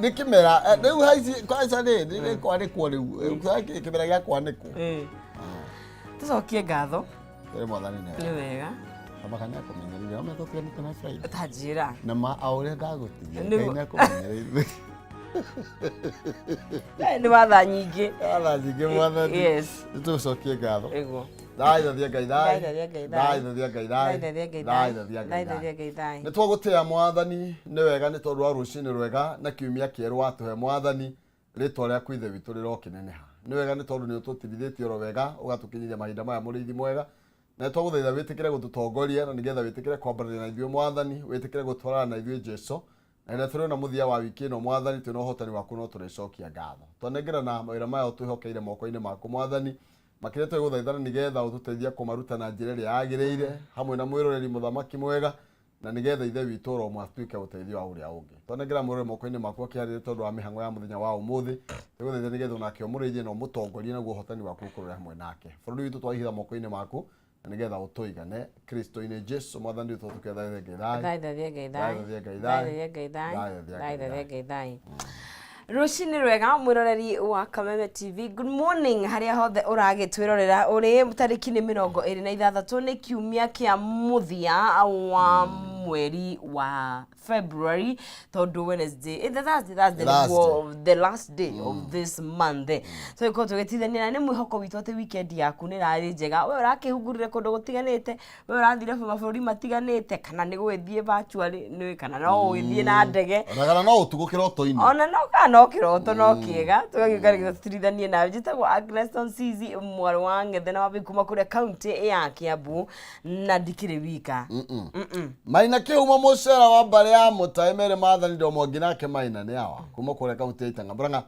Nĩ kĩmera rĩu haici kwanza rĩ nĩ kwanĩkwo rĩu. Kĩmera gĩa kwanĩkwo. Tũcokie ngatho. Ĩ mwathani nĩ nĩ wega. Amaka nĩ akũmenyereire ome tũtiganĩte na Friday. Ta njĩra. Na ma o ũrĩa ndagũtigia Ngai Nĩguo. nĩ akũmenyereire. Nĩ watha nyingĩ. Watha nyingĩ mwathani. Yes. Nĩ tũcokie ngatho. Nĩguo. Thaithathia Ngai thai. Thaithathia Ngai thai. Thaithathia Ngai thai. Thaithathia Ngai thai. Thaithathia Ngai thai. Thaithathia Ngai thai. Nĩ twagũtĩĩa mwathani nĩ wega nĩ tondũ wa rũcinĩ rwega na kiumia kĩerũ watũhe mwathani rĩtwa rĩaku ithe witũ rĩrokĩneneha. Nĩ wega nĩ tondũ nĩ ũtũtirithĩtie oro wega ũgatũkinyĩria mahinda maya mũrĩithi mwega. Na nĩ twagũthaitha wĩtĩkĩre gũtũtongoria na nĩgetha wĩtĩkĩre kwambarĩria na ithuĩ mwathani, wĩtĩkĩre gũtwarana na ithuĩ Jesu. Na rĩrĩa tũrĩona mũthia wa wiki ĩno mwathani twĩna ũhotani waku no tũrĩcokia ngatho. Twanengerana mawĩra maya ũtwĩhokeire moko-inĩ maku mwathani, makĩria twĩgũthaithana nĩgetha ũtũteithie kũmaruta na njĩra ĩrĩa yagĩrĩire hamwe na mwĩroreri mũthamaki mwega na nĩgetha ithe witũ oro ũmwe atuĩke ũteithio wa ũrĩa ũngĩ. Twanengera mwĩroreri moko-inĩ maku akĩharĩria tondũ wa mĩhang'o ya mũthenya wa ũmũthĩ, twĩgũthaitha nĩgetha onake ũmũrĩithie na ũmũtongorie naguo ũhotani waku ũkorwo ũrĩ hamwe nake. Bũrũri witũ twahitha moko-inĩ maku na nĩgetha ũtũigane Kristo-inĩ Jesu mwathani witũ tũkethaithe Ngai thayũ. Thaithathia Ngai thayũ. Thaithathia Ngai thayũ. Thaithathia Ngai thayũ. Thaithathia Ngai Thaithathia thayũ. Ngai thayũ. Rũcinĩ rwega mwĩroreri wa Kameme TV. Good morning harĩa hothe ũragĩtwĩrorera ũrĩ tarĩki nĩ 26 nĩ kiumia kĩa mũthia wa mweri wa February tondũ Wednesday the Thursday Thursday nĩguo the last day of this month. So ĩkorwo tũgĩtithania na nĩ mwĩhoko witũ atĩ weekend yaku nĩ ĩrarĩ njega. We ũrakĩhungurire kũndũ gũtiganĩte, we ũrathire mabũrũri matiganĩte kana nĩ gũgĩthiĩ virtually nĩ kana no ũgĩthiĩ na ndege. Ona kana no ũtukũ kĩroto-inĩ. Ona no kana no kĩroto no kĩega tũgagĩũka nĩgetha tũtirithanie nawe. Njĩtagwo Agnes Tonsizi mwarĩ wa Ng'ethe na Wambui kuma kũrĩa kaunti ya Kiambu na ndikĩrĩ wika. Maina kĩhumo mũcera wa mbarĩ ya mũtaĩ merĩ mathani ndomo ngĩ nake Maina nĩ awa kuma kũrĩa kaunti ya Itang'a Murang'a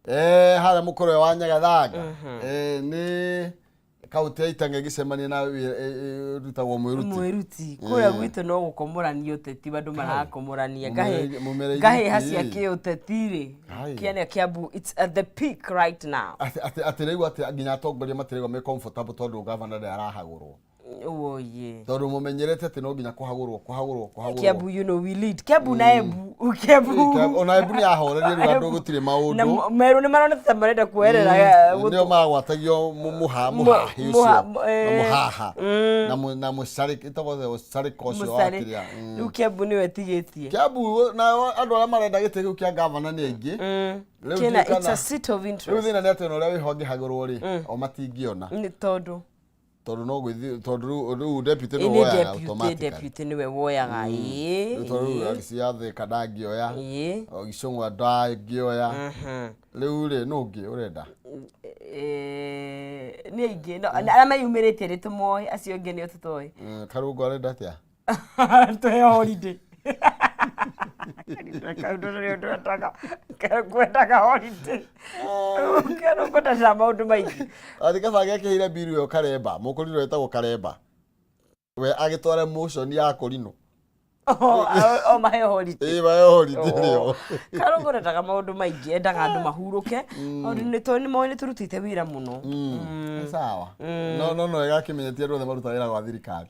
harĩa mũkũrwe wa Nyagathanga nĩ kaunti ya Itang'a ĩgĩcemania na rutagwo mwĩruti. Mwĩruti kũrĩa gwitũ no gũkomorania ũteti andũ marakomorania Mũmere ngahĩha ithuĩ. cia kĩũteti rĩ Kai. kĩanĩa Kiambu it's at the peak right now. Atĩ rĩu atĩ nginya atongoria matirĩgwa me comfortable tondũ gavana ndĩ arahagũrwo. Oye. Tondũ mũmenyerete atĩ no nginya kũhagũrwo kũhagũrwo kũhagũrwo. Kiambu you know we lead. Kiambu na Embu. Kiambu. Ona Embu nĩ yahorerie rĩu andũ gũtirĩ Na maũndũ. Meru nĩ maronete ta marenda kuoerera Nĩo maragwatagio mũhahi ũcio na mũhaha na mũcarĩko ĩtagwo mũcarĩko ũcio wa Mũcarĩ. kĩrĩa. Rĩu Kiambu nĩwe ĩtigĩtie. Kiambu na andũ arĩa marenda gĩtĩ kĩu kĩa gavana nĩ aingĩ. Rĩu Kĩna ndiũĩ it's a seat of Rĩu interest. thĩna nĩ atĩ ona ũrĩa wĩho angĩhagũrwo rĩ, o matingĩona. Nĩ tondũ Tondũ no gwĩthi tondũ rĩu deputy nĩwe nĩ woyaga deputy automatically. Deputy nĩwe woyaga ĩĩ. Rĩu tondũ rĩu Alice ya Thika ndangĩoya, Ĩĩ. o Gicũng'wa ndangĩoya. Rĩu rĩ nũ ũngĩ ũrenda? Nĩ aingĩ no arĩa meyumĩrĩtie nĩ tũmoĩ acio angĩ nĩo tũtoĩ. Karũngo arenda atĩa? Tũheo holiday. Kaũndũ nĩ ũndũ endaga kwendaga holiday. Karũngo ndacaga maũndũ maingĩ. Atĩ kaba gekĩire mbiru ĩyo Karemba, mũkũrinũ wĩtagwo Karemba. We agĩtware motion ya kũrinũ. O maheo holiday. Ĩĩ maheo holiday nĩo. Karũngo ndendaga maũndũ maingĩ, endaga andũ mahurũke. Tondũ nĩ tondũ nĩ moĩ nĩ tũrutĩte wĩra mũno. Nĩ sawa. No no no ĩgakĩmenya ti andũ othe marutaga wĩra gwa thirikari.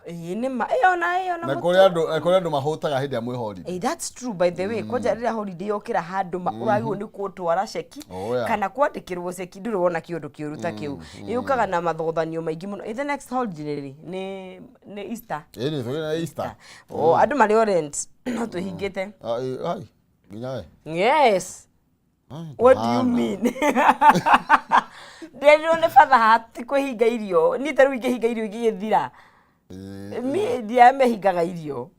Ĩĩ nĩ ma ĩyo na ĩyo na Na mũtwe. kũrĩ andũ na kũrĩ andũ mahũtaga hĩndĩ ĩrĩa mwĩ holiday. Hey, that's true by the way. Kwanja rĩrĩa holiday yokĩra handũ ma ũragĩrĩirwo nĩ gũtwara ceki Oh, yeah. kana kwandĩkĩrwo ceki ndũrĩ wona kĩũndũ kĩũru ta kĩu. Yũkaga na mathogothanio maingĩ mũno. Eh, the next holiday rĩ nĩ Easter. Ĩĩ nĩ tũrĩ na Easter. Oh, andũ marĩ o rent no twĩhingĩte. Ah, ĩ, ai, nginya we. Yes. Ai, What do you ndũhana. mean? Nderirwo nĩ batha hati kwĩhinga irio. Niĩ ta rĩu ingĩhinga irio ingĩgĩthira. Ĩĩ, Mi ndiamehingaga irio.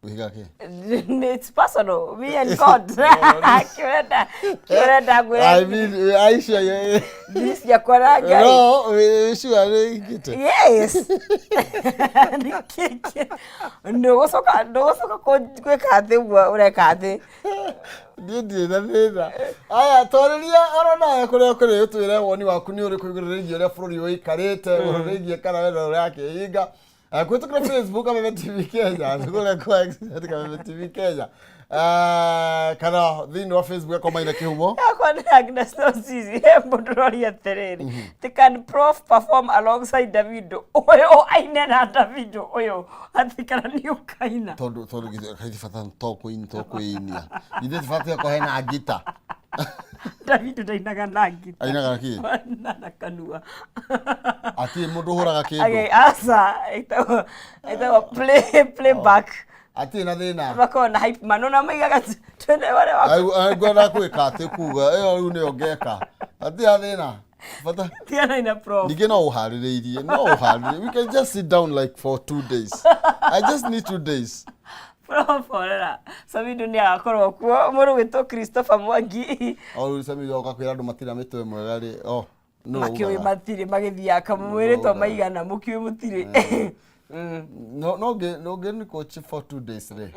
Wĩhingaga kĩ? It's personal. Me and God. Kĩũrenda kĩũrenda I ngwĩre mean, Aisha, yeah. thiri ciakwa na Ngai. No, sure, nĩ Yes. Nĩkĩ ndũgũcoka ndũgũcoka gwĩka atĩ ũguo ũreka atĩ. Niĩ ndirĩ na thĩna. Aya, twarĩria oro nawe kũrĩa kũrĩ ũtwĩre woni waku nĩ ũrĩkũ igũrũ rĩgiĩ ũrĩa bũrũri ũikarĩte, igũrũ rĩgiĩ kana wendo ũrakĩhinga. Kũhĩtũkĩra Facebook Kameme TV Kenya, kũrĩa kwa X at Kameme TV Kenya. Kana thĩinĩ wa Facebook yakwa Maina Kĩhumo. Yakwa nĩ Agnes Nosizi. He mũndũ ũroria atĩrĩrĩ, ti can prof perform alongside Davido? Ũyũ aine na Davido ũyũ atĩ kana nĩ ũkaina? Tondũ githĩ bata to kũini to kwĩinia, githĩ ti bata okorwo hena ngita? Davido ndainaga na ngita. Ainaga na kĩ? Na kanua. Atirĩ mũndũ ũhũraga kĩndũ. Aca, ĩtagwo playback. Atirĩ na thĩna. Makoragwo na hype man ona maigaga twende wale wa Ngwenda kwĩka atĩ kuga ĩyo rĩu nĩyo ngeka, atirĩ na thĩna bata. Tiana ina prof. Ningĩ no ũharĩrĩirie, no ũharĩrĩrie, we can just sit down like for 2 days. I just need 2 days. Prof orera Samido nĩ agakorwo kuo, mũndũ gwĩtwo Christopher Mwangi. O rĩu Samido oka kwĩra andũ matirĩ na mĩtwe mwega rĩ, o nĩwe Makĩũĩ ugaga. matirĩ magĩthiaga kamwĩrĩtwo Ugaga. maigana mũkiũĩ mũtirĩ. No ngĩ nĩ coach for 2 days rĩ.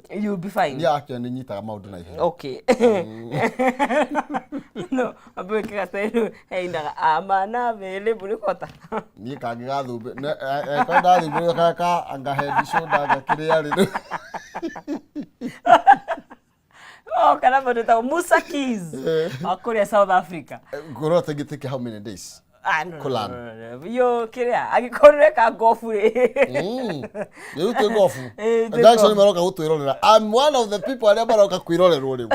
You'll be fine. Niĩ akĩo nĩ nyitaga maũndũ na ihenya. Okay, no ambe wĩke gatairũ heinaga amana available nĩ kota. Niĩ kangĩ gathumbĩ ko ndathumbĩrwo kaka anga head shoulder ngakĩrĩa rĩ. Oh, kana mũndũ wĩtagwo Musa Keys wa kũrĩa South Africa. Ngũrwo tĩngĩ how many days? Ah, no, no, Kũlan. no, no, no. Yo kĩrĩa angĩkorwo nĩweka ngobu rĩ. Rĩu twĩ ngobu. Ĩ, twĩ Jackson ngobu. maroka gũtwĩrorera. I'm one of the people arĩa maroka kwĩrorerwo rĩu.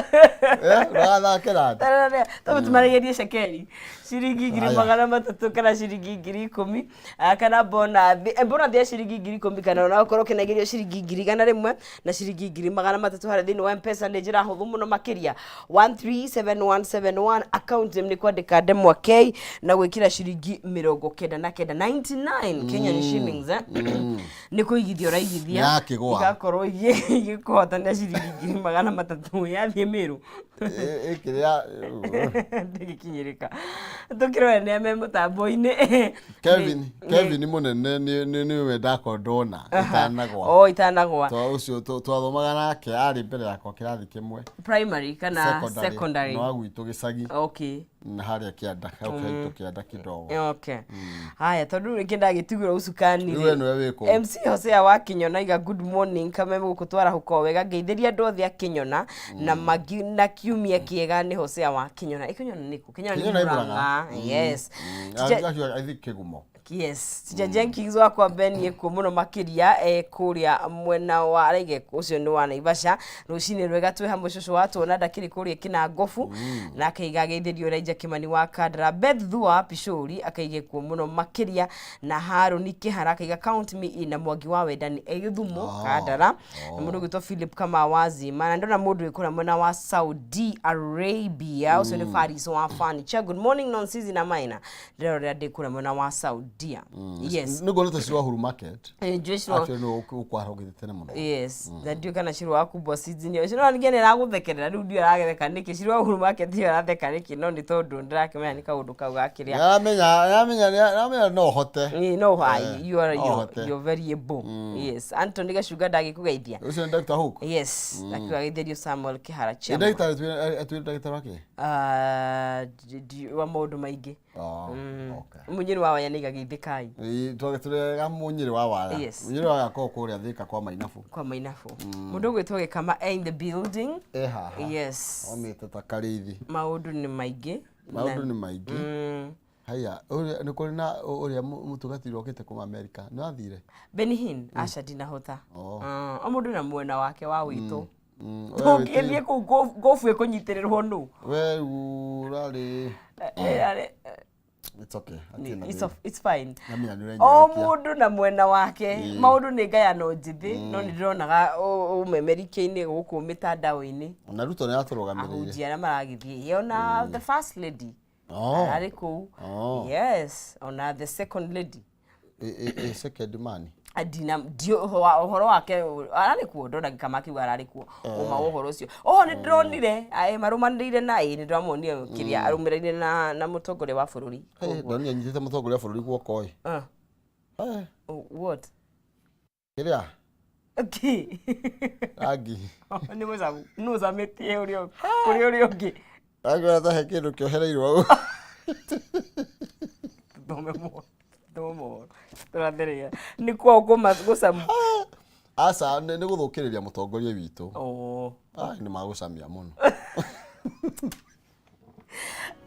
Ũrathakĩra atĩ? Tondũ tũmaregerie cekeri ciringi ngiri Aya. 300 kana ciringi 10,000, kana bonathi, bonathi ya ciringi 10,000, kana ona ũkorwo ũkĩnengerio ciringi 100,000 na ciringi 300,000 harĩa thĩinĩ wa Mpesa nĩ njĩra hũthũ mũno makĩria, 137171, account name nĩ kwandĩka ndemwa K na gwĩkĩra ciringi 99, 99 Kenyan shillings, nĩ kũigithia ũraigithia. Nĩyakĩgũa. Igakorwo igĩkũhotania ciringi 300,000 yathiĩ Mĩrũ. Ĩkĩrĩa Ndĩgĩkinyĩrĩka tũkĩrore nĩa me mũtambo-inĩ. Kevin, Kevin mũnene nĩwe ndakorwo ndona itanagwa. O itanagwa. Ũcio twathomaga nake, arĩ mbere yakwa kĩrathi kĩmwe. Primary kana secondary? No wa gwitũ gĩcagi. Na harĩa kĩanda hau haitũ kĩanda kidogo. Okay, haya, tondũ rĩngĩ ndagĩtigĩrwo ucukani. Rĩu we nĩwe wĩ kũu. MC Hosea wa Kinyona iga, "Good morning Kameme, gũkũ twarahũka o wega, ngeithĩria andũ othe a Kinyona na magi na kiumia kĩega." Nĩ Hosea wa Kinyona. Ĩ, Kinyona nĩkũ? Kinyona nĩ Kinyona nĩ Murang'a. Murang'a. Yes. Actually, I think Kĩgumo. Yes, Teacher Jenkins wakwa Ben ekuo mũno makĩria, kũrĩa mwena wa araige ũcio nĩ wa Naivasha. Rũcinĩ rwega, twĩ hamwe, cũcũ watuona ndakĩrĩ kũrĩa Kĩnangobu, na akaiga ageithĩrio Elijah Kimani wa Kandara, Beth Thua Pishori akaige kuo mũno makĩria, na Harũni Kĩhara akaiga, "Count me in," na Mwangi wa Wendani e Gĩthumo Kandara, na mũndũ ũgwĩtwo Philip Kamawazima, na ndona mũndũ wĩ kũrĩa mwena wa Saudi Arabia, ũcio nĩ Faris wa Furniture. "Good morning Nonsizi na Maina, ndĩrorera ndĩ kũrĩa mwena wa Saudia." Yes. Nĩ nguonete Shiro wa Huru Market. Njũĩ Shiro. Actually nĩ ũkwara ũgĩthiĩ tene mũno. Yes, na ndiũĩ kana Shiro wa Kubwa Seeds nĩyo Shiro ningĩ nĩ aragũthekerera rĩu, ndiũĩ aratheka nĩkĩ. Shiro wa Uhuru Market ĩyo aratheka nĩkĩ? No nĩ tondũ ndĩrakĩmenya nĩ kaũndũ kau gakĩrĩa. Nĩaramenya no hote. Ĩĩ, no hai you are no hote. You're very able. Yes, Anthony Gacunga ndagĩkũgeithia. Ũcio nĩ Dr. Hook. Yes, akiũgeithĩrio Samuel Kĩhara Ĩ chairman. Ndagĩtarĩ atuĩre ndagĩtarĩ wake? Ah, wa maũndũ maingĩ. Oh, okay. Mũnyĩrĩ wa waya nĩ igageithĩkai. Ĩ, tũrega mũnyĩrĩ wa waya. Yes. Mũnyĩrĩ wa waya akoragwo kũrĩa Thĩka kwa Mainabu. Kwa Mainabu. Mũndũ ũgwĩtwo Gĩkama e in the building. E haha. Yes. Omĩte ta karĩithi. Maũndũ nĩ maingĩ. Maũndũ nĩ maingĩ. Haya, nĩ kũrĩ na ũrĩa mũtungatĩri okĩte kuma Amerika, nĩ wathire? Benny Hinn, aca, ndinahota. Oh. O mũndũ na mwena wake wa witũ. We Tũngĩthiĩ kũu ngobu ĩkũnyitĩrĩrwo nũ? We rĩu ũrarĩ It's okay. Hatirĩ na It's, thĩna. It's fine. Ngamĩra nĩ O ũrenyerekia. mũndũ na mwena wake. Maũndũ nĩ ngayano njĩthĩ, no nĩ ndĩronaga ũmemerike-inĩ gũkũ mĩtandao-inĩ. Na Ruto nĩ atũrũgamĩrĩire. Ahunjia arĩa maragĩthiĩ, ona the first lady Oh. ararĩ kũu. Oh. Yes, ona the second lady. Ĩ second man. Ndina ndio ũhoro wake ararĩ kuo, ndona gĩkama kiuga ararĩ kuo, ũma wa ũhoro ũcio oho nĩ ndĩronire marũmanĩrĩire na nĩ ndĩramuonire kĩrĩa arũmĩrĩire na mũtongoria wa bũrũri. Hey, ndonire anyitĩte mũtongoria wa bũrũri guoko ĩ. Ah, Eh, oh, what? Kĩrĩa? Okay. Rangi. Nĩ mũcamu nũ ũcamĩtie ũrĩa kũrĩ ũrĩa ũngĩ. Rangi ũrĩa ta he kĩndũ kĩohereirwo hau. Thome mohoro, thome mohoro tũrathereria nĩ kwao gũcamu. Aca, nĩ gũthũkĩrĩria mũtongoria witũ. Oh. Ai, nĩ magũcamia mũno.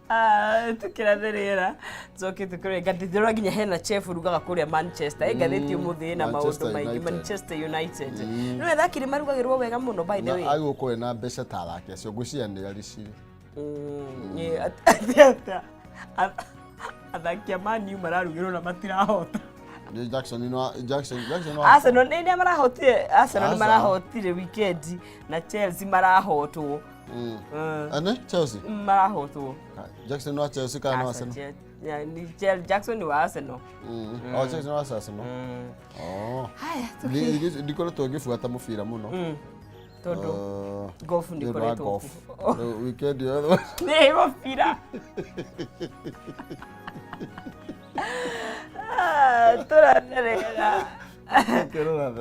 Ah, tũkĩrathe rĩera tũcoke tũkĩrore ngathĩti ndĩrona nginya hena chef ũrugaga kũrĩa Manchester ĩ ngathĩti ũmũthĩ ĩna maũndũ Manchester maingĩ United. Manchester United no athaki nĩ marugagĩrwo wega mũno by the Na way. agĩgũkorwo na mbeca ta athaki acio, ngwĩciria nĩ aricire. Atĩ athaki a Man U mararugĩrwo na matirahota. Nĩ Jackson no Jackson no Arsenal nĩ marahotire, Arsenal nĩ Aca. marahotire weekend na Chelsea marahotwo. Ane Chelsea. Marahotwo. Jackson no Chelsea kana no Aca, Arsenal? Jackson nĩ wa Arsenal. Oh, Jackson wa Arsenal. Oh. Haya. Ndikoretwo ngĩbuata mũbira mũno. Tondũ golf Nĩ ũndũ wa ndĩkoretwo golf. kuo. Rĩu weekend yothe. Nĩ mũbira. Ah, tũratherera. Kĩrora.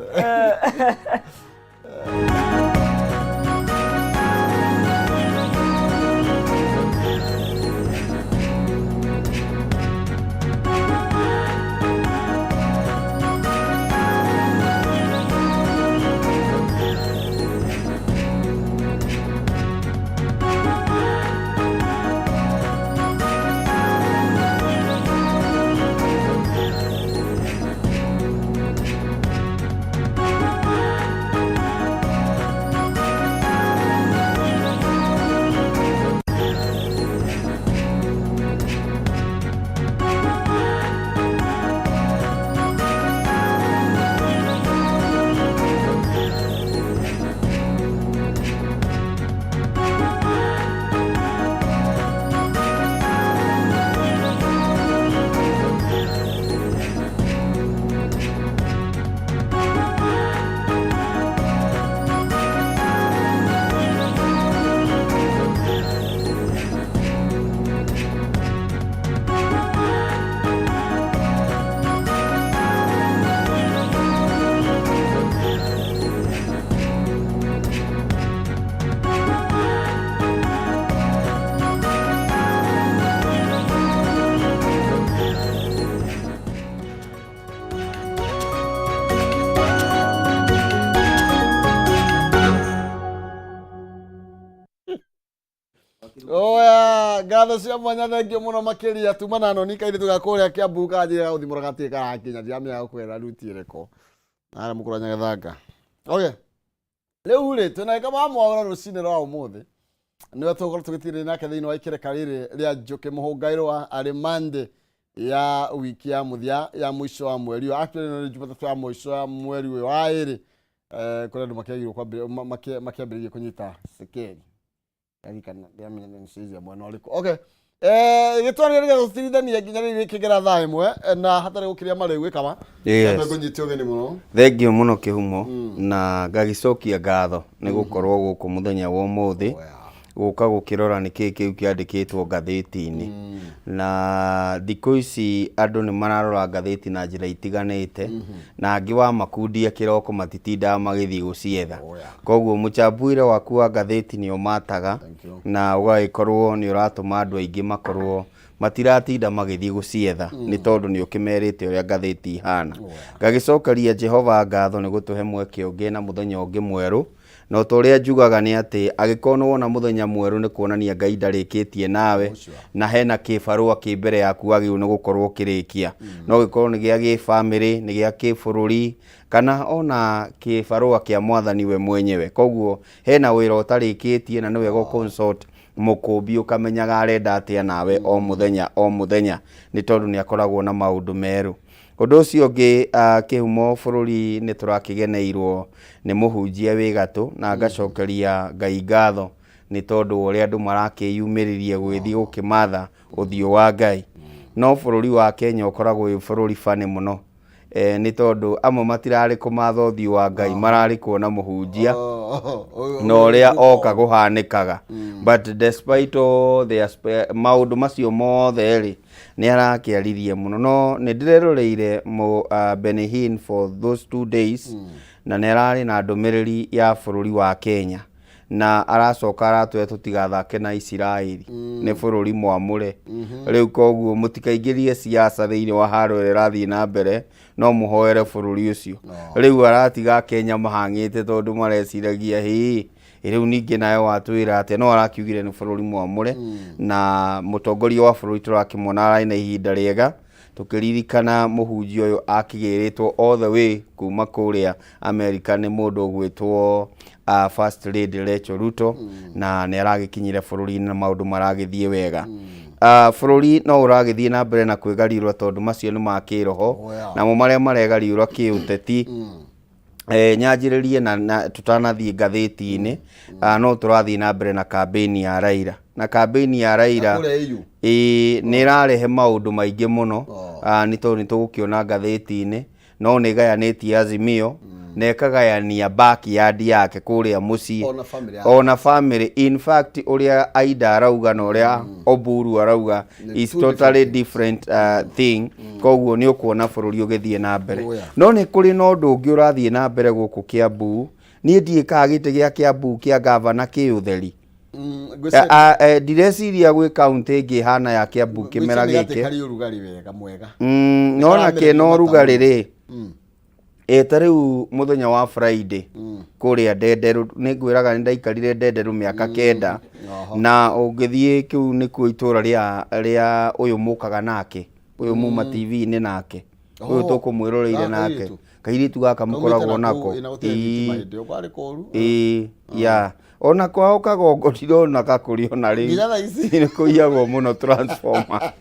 Oya, ngatho cia mwanya, thengio mũno makĩria. Tuma na noni kairĩtu ga kũrĩa Kiambu kanjĩra gũthimũra gatirĩ karakinya, ndiramenya gũkwĩra ruti ĩrĩkũ arĩa mũkũrũ Nyagathanga. Okay, rĩu rĩ twĩna gĩka wa Mwaũra rũcinĩ rwa ũmũthĩ, nĩwe tũgũkorwo tũgĩtirĩrĩ nake thĩinĩ wa ikereka rĩrĩ rĩa Njũkĩ Mũhũngairwa arĩ Monday ya wiki ya mũthia ya mũico wa mweri ũyũ. Actually ĩno nĩ Jumatatũ ya mũico ya mweri ũyũ wa ĩrĩ. Kũrĩ andũ makĩagĩrĩirwo makĩambĩrĩria kũnyita cekeri ndirikana ndiramenya nĩ cia mwena ũrĩkũ. Okay, gĩtwarĩre nĩgetha tũtirithanie nginya rĩu gĩkĩgera thaa 1 na hatarĩ gũkĩria marĩu gĩkama. Yes. Ngũnyite ũgeni mũno. Thengio mũno kĩhumo, na ngagĩcokia ngatho nĩ gũkorwo gũkũ mũthenya wa ũmũthĩ gũka gũkĩrora nĩ kĩĩ kĩu kĩandĩkĩtwo ngathĩti-inĩ. Na thikũ ici andũ nĩ mararora ngathĩti na njĩra itiganĩte, na angĩ wa makundia kĩroko matitindaga magĩthiĩ gũcietha. Koguo mũchambuĩre waku wa ngathĩti nĩ ũmataga Thank you. na ũgagĩkorwo nĩ ũratũma andũ aingĩ makorwo matiratinda magĩthiĩ gũcietha nĩ tondũ nĩ ũkĩmerĩte ũrĩa ngathĩti ihana. Ngagĩcokeria Jehova ngatho nĩ gũtũhe mweke ũngĩ na mũthenya ũngĩ mwerũ, na o ta ũrĩa njugaga nĩ atĩ angĩkorwo nĩ wona mũthenya mwerũ nĩ kuonania Ngai ndarĩkĩtie nawe, na hena kĩbarũa kĩ mbere yaku wagĩrĩirwo nĩ gũkorwo ũkĩrĩkia. No gĩkorwo nĩ gĩa gĩbamĩrĩ, nĩ gĩa kĩbũrũri, kana ona kĩbarũa kĩa mwathani we mwenyewe. Koguo hena wĩra ũtarĩkĩtie na nĩ wega ũconsult mũkũmbi ũkamenyaga arenda atĩa nawe o mũthenya o mũthenya, nĩ tondũ nĩ akoragwo na maũndũ merũ. Ũndũ ũcio ũngĩ, kĩhumo bũrũri nĩ tũrakĩgeneirwo nĩ mũhunjia wĩ gatũ, na ngacokeria Ngai ngatho nĩ tondũ wa ũrĩa andũ marakĩyumĩririe gũgĩthiĩ gũkĩmatha ũthiũ wa Ngai. No bũrũri wa Kenya ũkoragwo wĩ bũrũri bani mũno, nĩ tondũ amwe matirarĩ kũmatha ũthiũ wa Ngai, mararĩ kuona mũhunjia na ũrĩa oka kũhanĩkaga. But despite all the maũndũ macio mothe rĩ, nĩ arakĩaririe mũno. No nĩ ndĩreroreire Benny Hinn for those 2 days, na nĩ ararĩ na ndũmĩrĩri ya bũrũri wa Kenya. Na aracoka aratwĩra tũtigathake na Isiraeli, nĩ bũrũri mwamũre. Rĩu koguo mũtikaingĩrie siasa thĩinĩ wa haro ĩrĩa ĩrathiĩ na mbere, no mũhoere bũrũri ũcio. Rĩu aratiga Kenya mahang'ĩte tondũ mareciragia hĩ rĩu ningĩ nawe watwĩra atĩa, no arakiugire nĩ bũrũri mwamũre. Na mũtongoria wa bũrũri tũrakĩmwona ararĩ na ihinda rĩega tũkĩririkana mũhunjia ũyũ akĩgĩrĩtwo all the way kuma kũrĩa America nĩ mũndũ ũgwĩtwo First Lady Rachel Ruto, na nĩ aragĩkinyire bũrũri-inĩ na maũndũ maragĩthiĩ wega. Bũrũri no ũragĩthiĩ na mbere na kwĩgariũra tondũ macio nĩ ma kĩroho. Namo marĩa maregariũra kĩũteti, nyanjĩrĩrie na tũtanathiĩ ngathĩti-inĩ, no tũrathiĩ na mbere na kambĩini ya Raila, na kambĩini ya Raila Kũrĩa EU. Ĩĩ, nĩ ĩrarehe maũndũ maingĩ mũno. Nĩ tondũ nĩ tũgũkĩona ngathĩti-inĩ no nĩ ĩgayanĩtie Azimio na ĩkagayania backyard yake kũrĩa mũciĩ. Ona family yake. Ona family, in fact, ũrĩa Aida arauga na ũrĩa Oburu arauga Nĩ is two totally different thing. Koguo nĩ ũkuona bũrũri ũgĩthiĩ na mbere. No nĩ kũrĩ na ũndũ ũngĩ ũrathiĩ na mbere gũkũ Kiambu. Niĩ ndiĩ kana gĩtĩ gĩa Kiambu kĩa gavana kĩ ũtheri. Ndireciria gwĩ kaũntĩ ĩngĩ ĩhana ya Kiambu kĩmera Ngwĩciria gĩkĩ. Karĩ ũrugarĩ wega mwega. Nona Nĩkaramera kĩna ũrugarĩ rĩ, ta rĩu mũthenya wa Friday kũrĩa Ndenderu, nĩ ngwĩraga nĩ ndaikarire Ndenderu mĩaka 9. Na ũngĩthiĩ kĩu nĩkuo itũra rĩa ũyũ mũkaga nake, ũyũ muma TV-inĩ nake, ũyũ tũkũmwĩroreire Gaka nake. Kairĩtu. Kairĩtu gaka mũkoragwo Kaumĩte na nako. kũu, ĩ, na gũtirĩ thitima hĩndĩ ĩyo, kwarĩ kũũru. Ĩĩ, ya ona kwao kagongo ndirona gakũrĩ ona rĩu. Nginya thaa ici. Nĩ kũiyagwo mũno transformer.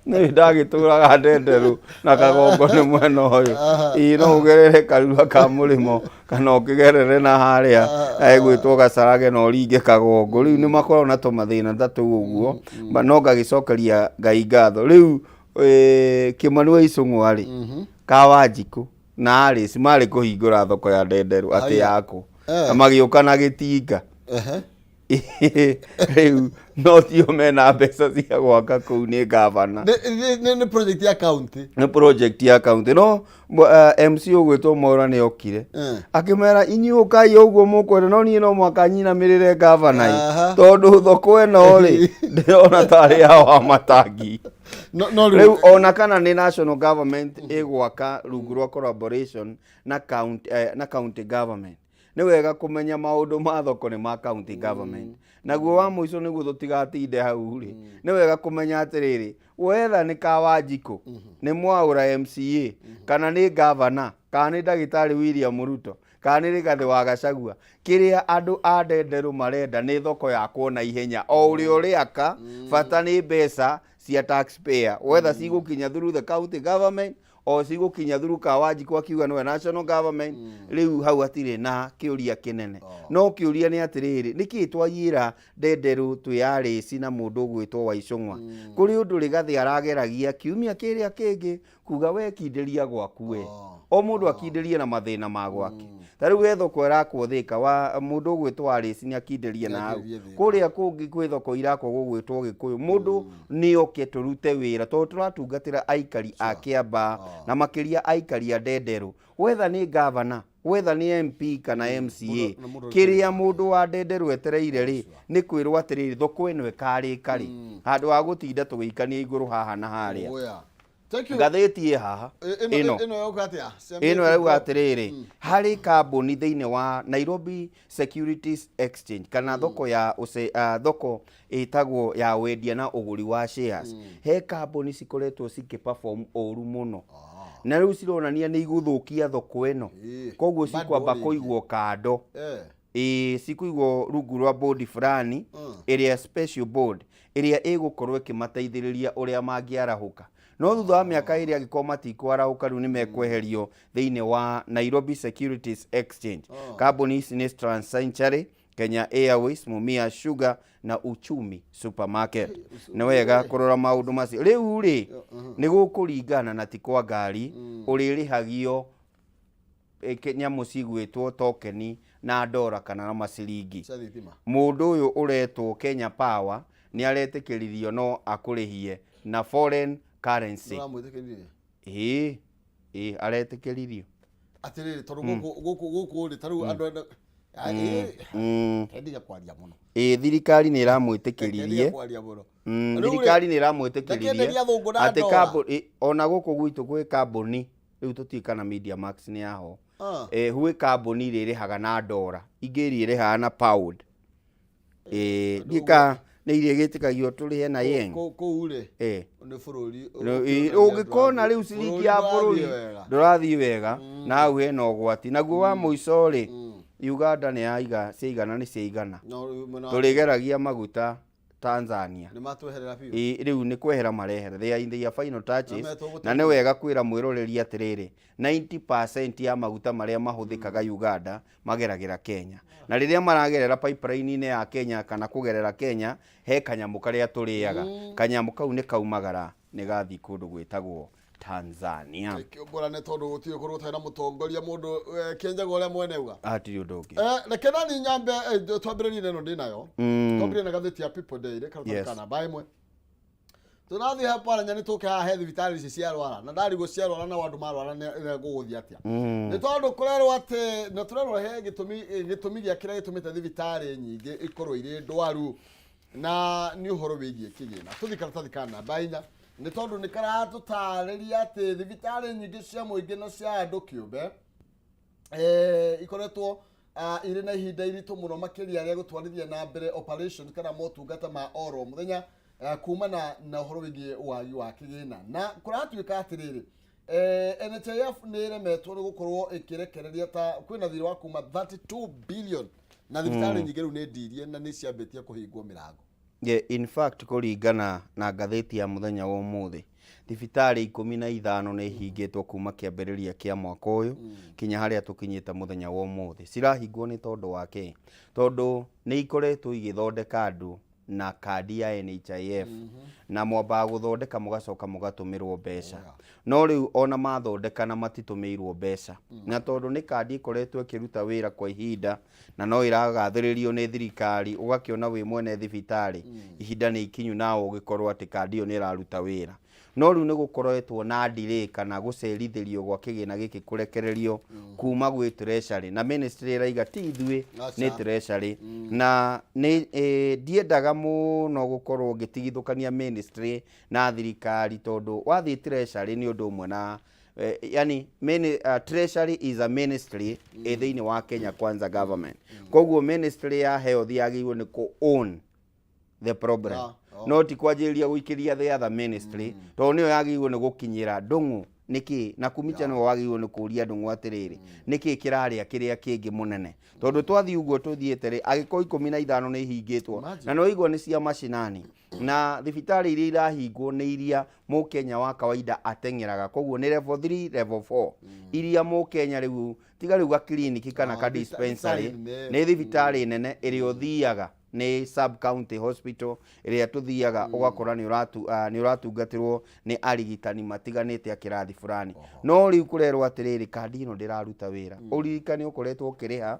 Nĩ ndagĩtũraga Ndenderu na kagongo nĩ mwena ũyũ. Ĩĩ, no ũgerere karura ka mũrĩmo kana ũkĩgerere na harĩa egwĩtwo Gacarage na ũringe kagongo. Rĩu nĩ makoragwo na tũmathĩna ta tũu ũguo. No ngagĩcokeria Ngai ngatho rĩu, Kĩmani wa Icũng'wa rĩ, ka Wanjikũ na Alice marĩ kũhingũra thoko ya Ndenderu atĩ Haya. yakwo na magĩũka na gĩtinga. Rĩu no tio mena mbeca cia gwaka kũu, nĩ gavana. Nĩ project ya county. Nĩ project ya county, no MC ũgwĩtwo Mwaura nĩ okire akĩmera, inyuĩ ũkai ũguo mũkwenda, no niĩ no mũhaka nyinamĩrĩre gavana ĩ, tondũ thoko ĩno rĩ, ndĩrona tarĩ ya wa matangi. No rĩu rĩu ona kana nĩ national government ĩgwaka rungu rwa collaboration na county government, nĩ wega kũmenya maũndũ ma thoko nĩ ma county government. Naguo wa mũico, nĩguo tũtigatinde hau rĩ, nĩ wega kũmenya atĩrĩrĩ, wetha nĩ ka Wanjikũ, nĩ Mwaũra MCA, kana nĩ gavana, kana nĩ ndagĩtarĩ William Ruto, kana nĩ Rigathĩ wa Gachagua, kĩrĩa andũ a Ndenderũ marenda nĩ thoko yakwo na ihenya o ũrĩa ũrĩaka. Bata nĩ mbeca cia taxpayer, whether cigũkinya through the county government o cigũkinya through ka Wanjikũ akiuga nĩwe national government. Rĩu hau hatirĩ na kĩũria kĩnene, no kĩũria nĩ atĩrĩrĩ, nĩkĩĩ twaiyĩra Ndenderũ twĩ arĩci na mũndũ ũgwĩtwo Waicũng'wa? Kũrĩ ũndũ Rĩgathĩ arageragia kiumia kĩrĩa kĩngĩ kuga, we kindĩria gwaku, we o mũndũ akindĩrie na mathĩna ma gwake. Ta rĩu we thoko ĩrakwo Thĩka wa mũndũ ũgwĩtwo Arĩci nĩ akindĩrie na hau. Nĩakindĩrie Thĩka. Kũrĩa kũngĩ kwĩ thoko irakwo gũgwĩtwo Gĩkũyũ, mũndũ nĩ oke tũrute wĩra tondũ tũratungatĩra aikari a Kĩambaa na makĩria aikari a Ndenderũ. Wetha nĩ gavana, wetha nĩ MP kana MCA, Na mũndũ kĩrĩa mũndũ wa Ndenderũ etereire rĩ, nĩ kwĩrwo atĩrĩrĩ, thoko ĩno ĩkarĩka rĩ, handũ ha gũtinda tũgĩikania igũrũ haha na harĩa. Oh, yeah. Thank you. Ngathĩti ĩ haha. Ĩno ĩno ĩno yoka atĩa? Ĩno ĩrauga atĩrĩrĩ, harĩ kambuni thĩinĩ wa Nairobi Securities Exchange kana thoko ya thoko ĩtagwo ya wendia na ũgũri wa shares, he kambuni cikoretwo cikĩ perform ũru mũno na rĩu cironania nĩ igũthũkia thoko ĩno. Koguo Bado cikwamba rĩngĩ. kũigwo kando. Ĩĩ, cikũigwo rungu rwa board fulani ĩrĩa special board ĩrĩa ĩgũkorwo ĩkĩmateithĩrĩria ũrĩa mangĩarahũka. No thutha wa mĩaka ĩrĩ, angĩkorwo matikwarahũka, rĩu nĩ mekweherio thĩinĩ wa Nairobi Securities Exchange. Kambuni ici nĩ Trans-Century, Kenya Airways, Mumia Sugar na Uchumi Supermarket. Nĩ wega kũrora maũndũ macio. Rĩu rĩ, nĩ gũkũringana na ti kwa ngari ũrĩrĩhagio nyamũ cigwĩtwo tokeni na ndora kana na maciringi. Cia thitima. Mũndũ ũyũ ũretwo Kenya Power nĩ aretĩkĩririo no akũrĩhie na foreign currency. Nĩũramwĩtĩkĩririe? Ĩĩ, aretĩkĩririo. Atĩrĩrĩ, tondũ gũkũ rĩ, ta rĩu andũ enda Kendiga kwaria muno. Ĩ, thirikari nĩ Kendiga ĩramwĩtĩkĩririe. Kwaria muno. Rĩu rĩ, Thirikari nĩ ĩramwĩtĩkĩririe ndakĩenderia athũngũ na atĩ ndora. kambuni ona gũkũ gwitũ gwĩ kambuni rĩu tũtiũĩ kana Media Max nĩ yaho. Gwĩ kambuni iria ĩrĩhaga na ndora, ingĩ iria ĩrĩhaga na pound. Ndiũĩ kana nĩ iria ĩgĩtĩkagio tũrĩhe na yen. Kũu rĩ, nĩ bũrũri. Ũngĩkona rĩu ciringi ya bũrũri ndũrathiĩ wega na hau hena ũgwati. Naguo wa mũico rĩ, Uganda nĩ yaiga ciaigana nĩ ciaigana. Tũrĩgeragia maguta Tanzania. Nĩ matweherera biũ. Ĩ, rĩu nĩ kwehera marehera, they are in their final touches. Na metwo Na nĩ wega kwĩra mwĩroreri atĩrĩrĩ, 90% ya maguta marĩa mahũthĩkaga Uganda mageragĩra Kenya, na rĩrĩa maragerera pipeline-inĩ ya Kenya kana kũgerera Kenya, he kanyamũ karĩa tũrĩaga. Kanyamũ kau nĩ kaumagara, nĩ gathiĩ kũndũ gwĩtagwo Tanzania. Kĩũngũrane tondũ gũtirĩ kũndũ gũtarĩ na mũtongoria mũndũ kĩenjaga ũrĩa mwene uga. Hatirĩ ũndũ ũngĩ. Reke nani nyambe twambĩrĩrie na ĩno ndĩ nayo. Twambĩrĩrie na gathĩti ya People Daily karatathi ka namba 1. Tũrathiĩ he paranya nĩ tũke haha he thibitarĩ ici ciarwara na ndarigwo ciarwara na andũ marwara nĩ gũgũthiĩ atĩa, nĩ tondũ kũrerwo atĩ na tũrerwo he gĩtũmi gĩa kĩrĩa gĩtũmĩte thibitarĩ nyingĩ ikorwo irĩ ndwaru na nĩ ũhoro wĩgiĩ kĩgĩna. Tũthiĩ karatathi ka namba 4 nĩ tondũ nĩ karatũtarĩria atĩ thibitarĩ nyingĩ cia mũingĩ na cia andũ kĩũmbe ikoretwo irĩ na ihinda iritũ mũno makĩria rĩa gũtwarithia na mbere operation kana motungata ma oro mũthenya kumana na ũhoro wĩgiĩ wagi wa kĩgĩna. Na kũratuĩka atĩrĩrĩ, NHIF nĩ ĩremetwo nĩ gũkorwo ĩkĩrekereria ta kwĩna thirĩ wa kuma 32 billion na thibitarĩ nyingĩ rĩu nĩ ndirie na nĩ ciambĩtie kũhingwo mĩrango. Yeah, in fact, kũringana na ngathĩti ya mũthenya wa ũmũthĩ, thibitarĩ 15 nĩ ihingĩtwo kuma kĩambĩrĩria kĩa mwaka ũyũ kinya harĩa tũkinyĩte mũthenya wa ũmũthĩ. Cirahingwo nĩ tondũ wa kĩ? Tondũ nĩ ikoretwo igĩthondeka andũ na kandi ya NHIF, na mwambaga gũthondeka mũgacoka mũgatũmĩrwo mbeca, no rĩu ona mathondeka na matitũmĩirwo mbeca, na tondũ nĩ kandi ĩkoretwo ĩkĩruta wĩra kwa ihinda na no ĩragathĩrĩrio nĩ thirikari, ũgakĩona wĩ mwene thibitarĩ ihinda nĩ ikinyu nawe ũgĩkorwo atĩ kandi ĩyo nĩ ĩraruta wĩra. No rĩu nĩ gũkoretwo na delay kana gũcerithĩrio gwa kĩgĩna gĩkĩ kũrekererio kuma gwĩ treasury, na ministry ĩraiga ti ithuĩ, nĩ Aca. treasury. Na nĩ ndiendaga mũno gũkorwo ngĩtigithũkania ministry na thirikari, tondũ wathiĩ treasury nĩ ũndũ ũmwe na yani treasury is a ministry ĩ thĩinĩ wa Kenya Kwanza government. Koguo ministry ya health yagĩrĩirwo nĩ kũ own the problem, no ti kwanjĩrĩria gũikĩria the other ministry, tondũ nĩyo yagĩrĩirwo nĩ gũkinyĩra ndũng'ũ nĩkĩ na kumicha nĩwe wagĩrĩirwo nĩ kũria ndũng'ũ atĩrĩrĩ, nĩkĩ kĩrarĩa kĩrĩa kĩngĩ mũnene? Tondũ twathiĩ ũguo tũthiĩte rĩ, angĩkorwo 15 nĩ ihingĩtwo Imagine. na nĩwaigua nĩ cia macinani, na thibitarĩ iria irahingwo nĩ iria mũkenya wa kawaida ateng'eraga, koguo nĩ level 3, level 4, iria mũkenya rĩu tiga rĩu gakiriniki kana ka dispensary. Thibitarĩ nene. Nĩ thibitarĩ nene ĩrĩa ũthiaga nĩ sub county hospital ĩrĩa tũthiaga ũgakora nĩ ũratungatĩrwo nĩ arigitani matiganĩte a kĩrathi fulani. No rĩu kũrerwo atĩrĩrĩ, kandi ĩno ndĩraruta wĩra. Ũririkane ũkoretwo ũkĩrĩha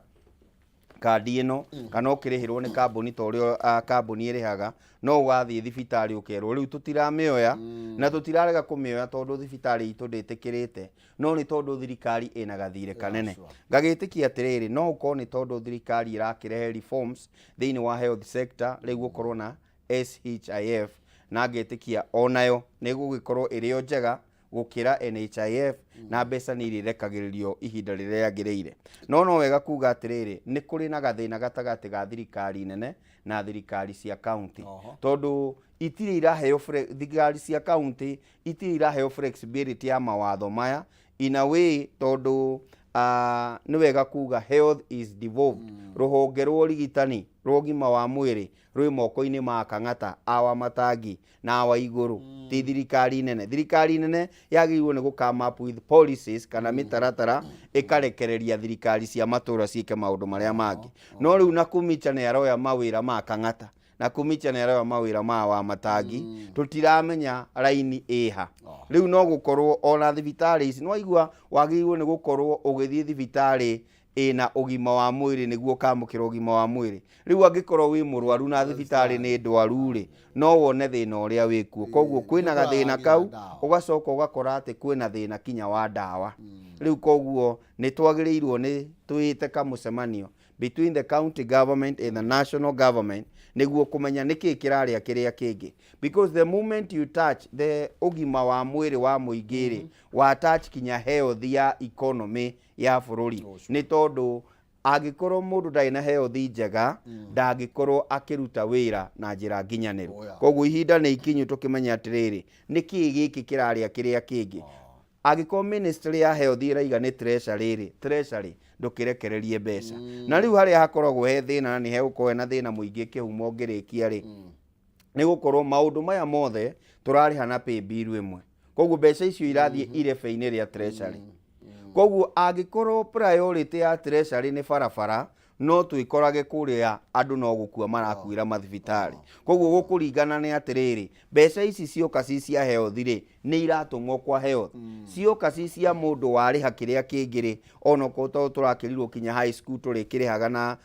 kandi ĩno kana ũkĩrĩhĩrwo nĩ kambuni ta ũrĩa kambuni ĩrĩhaga, no ũgathiĩ thibitarĩ ũkerwo rĩu tũtiramĩoya, na tũtirarega kũmĩoya tondũ thibitarĩ itũ ndĩtĩkĩrĩte, no nĩ tondũ thirikari ĩna gathirĩ kanene. Ngagĩtĩkia atĩrĩrĩ, no ũkorwo nĩ tondũ thirikari ĩrakĩrehe reforms thĩinĩ wa health sector, rĩu gũkorwo na SHIF, na ngetĩkia onayo nĩ gũgĩkorwo ĩrĩ o njega gũkĩra NHIF na mbeca nĩ irĩrekagĩrĩrio ihinda rĩrĩa rĩagĩrĩire. No wega kuga atĩrĩrĩ, nĩ kũrĩ na gathĩna gatagatĩ ga thirikari nene na thirikari cia county, tondũ itirĩ iraheo thirikari cia county itirĩ iraheo flexibility ya mawatho maya in a way, tondũ nĩ wega kuga health is devolved. Rũhonge rwa ũrigitani rwa ũgima wa mwĩrĩ rwĩ moko-inĩ ma Kang'ata awa Matangi na awa igũrũ, ti thirikari nene. Thirikari nene yagĩrĩirwo nĩ gũ come up with policies kana mĩtaratara, ĩkarekereria thirikari cia matũra ciĩke maũndũ marĩa mangĩ. No rĩu Nakhumicha nĩ aroya mawĩra ma Kang'ata, na Nakhumicha nĩ aroya mawĩra ma wa Matangi, tũtiramenya raini ĩha. Rĩu no gũkorwo ona thibitarĩ ici nĩwaigua wagĩrĩirwo nĩ gũkorwo ũgĩthiĩ thibitarĩ ĩna ũgima wa mwĩrĩ nĩguo ũkamũkĩra ũgima wa mwĩrĩ. Rĩu angĩkorwo wĩ mũrwaru na thibitarĩ nĩ ndwaru rĩ, no wone thĩna ũrĩa wĩkuo. Koguo kwĩna gathĩna kau, ũgacoka ũgakora atĩ kwĩna thĩna kinya wa ndawa rĩu. Koguo nĩ twagĩrĩirwo nĩ twĩte kamũcemanio. between the county government and the national government nĩguo kũmenya nĩkĩ kĩrarĩa kĩrĩa kĩngĩ, because the moment you touch the ũgima wa mwĩrĩ wa mũingĩ rĩ, wa touch kinya health ya economy ya bũrũri, nĩ tondũ angĩkorwo mũndũ ndarĩ na health njega, ndangĩkorwo akĩruta wĩra na njĩra nginyanĩru. Koguo ihinda nĩ ikinyu tũkĩmenya atĩrĩrĩ, nĩkĩ gĩkĩ kĩrarĩa kĩrĩa kĩngĩ. Angĩkorwo ministry ya health ĩraiga nĩ treasury rĩ, treasury ndũkĩrekererie mbeca. Na rĩu harĩa hakoragwo he thĩna, na nĩ hegũkorwo hena thĩna mũingĩ kĩhumo ngĩrĩkia rĩ, nĩ gũkorwo maũndũ maya mothe tũrarĩha na pay bill ĩmwe, koguo mbeca icio irathiĩ irebe-inĩ rĩa treasury. Koguo angĩkorwo priority ya treasury nĩ barabara, no twĩkorage kũrĩa andũ no gũkua marakuĩra mathibitarĩ. Koguo gũkũringana nĩ atĩrĩrĩ, mbeca ici cioka ci cia health rĩ, nĩ iratũmwo kwa health? Cioka ci cia mũndũ warĩha kĩrĩa kĩngĩ rĩ, onokorwo tondũ tũrakĩrirwo kinya high school tũrĩkĩrĩhaga na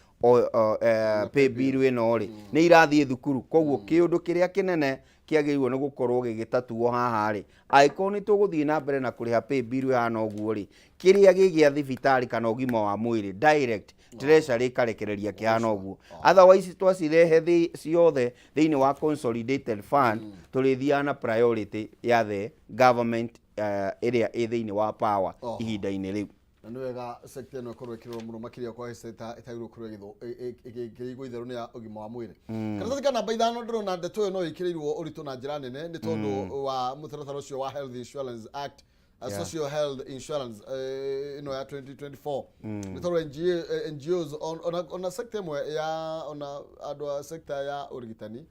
pay bill ĩno rĩ, nĩ irathiĩ thukuru. Koguo kĩũndũ kĩrĩa kĩnene kĩagĩrĩirwo nĩ gũkorwo gĩgĩtatuo haha rĩ, angĩkorwo nĩ tũgũthiĩ na mbere na kũrĩha pay bill ĩhana ũguo rĩ, kĩrĩa gĩ gĩa thibitarĩ kana ũgima wa mwĩrĩ, direct treasury ĩkarekereria kĩhana ũguo. Otherwise twacirehe ciothe thĩinĩ wa consolidated fund, tũrĩthiaga na priority ya the government ĩrĩa ĩ thĩinĩ wa power ihinda-inĩ rĩu. Na nĩ wega sector ĩno ĩkorwo ĩkĩrorwo mũno makĩria, kwa sector ĩtagĩrĩirwo gũkorwo ĩkĩigwo itherũ nĩ ya ũgima wa mwĩrĩ. Karatathi ka namba 5, ndĩrona ndeto ĩyo no ĩkĩrĩirwo ũritũ na njĩra nene nĩ tondũ wa mũtaratara ũcio wa Health Insurance Act, Social Health Insurance ĩno ya 2024, nĩ tondũ NGA, NGOs ona sector ĩmwe ya ona andũ a sector ya ũrigitani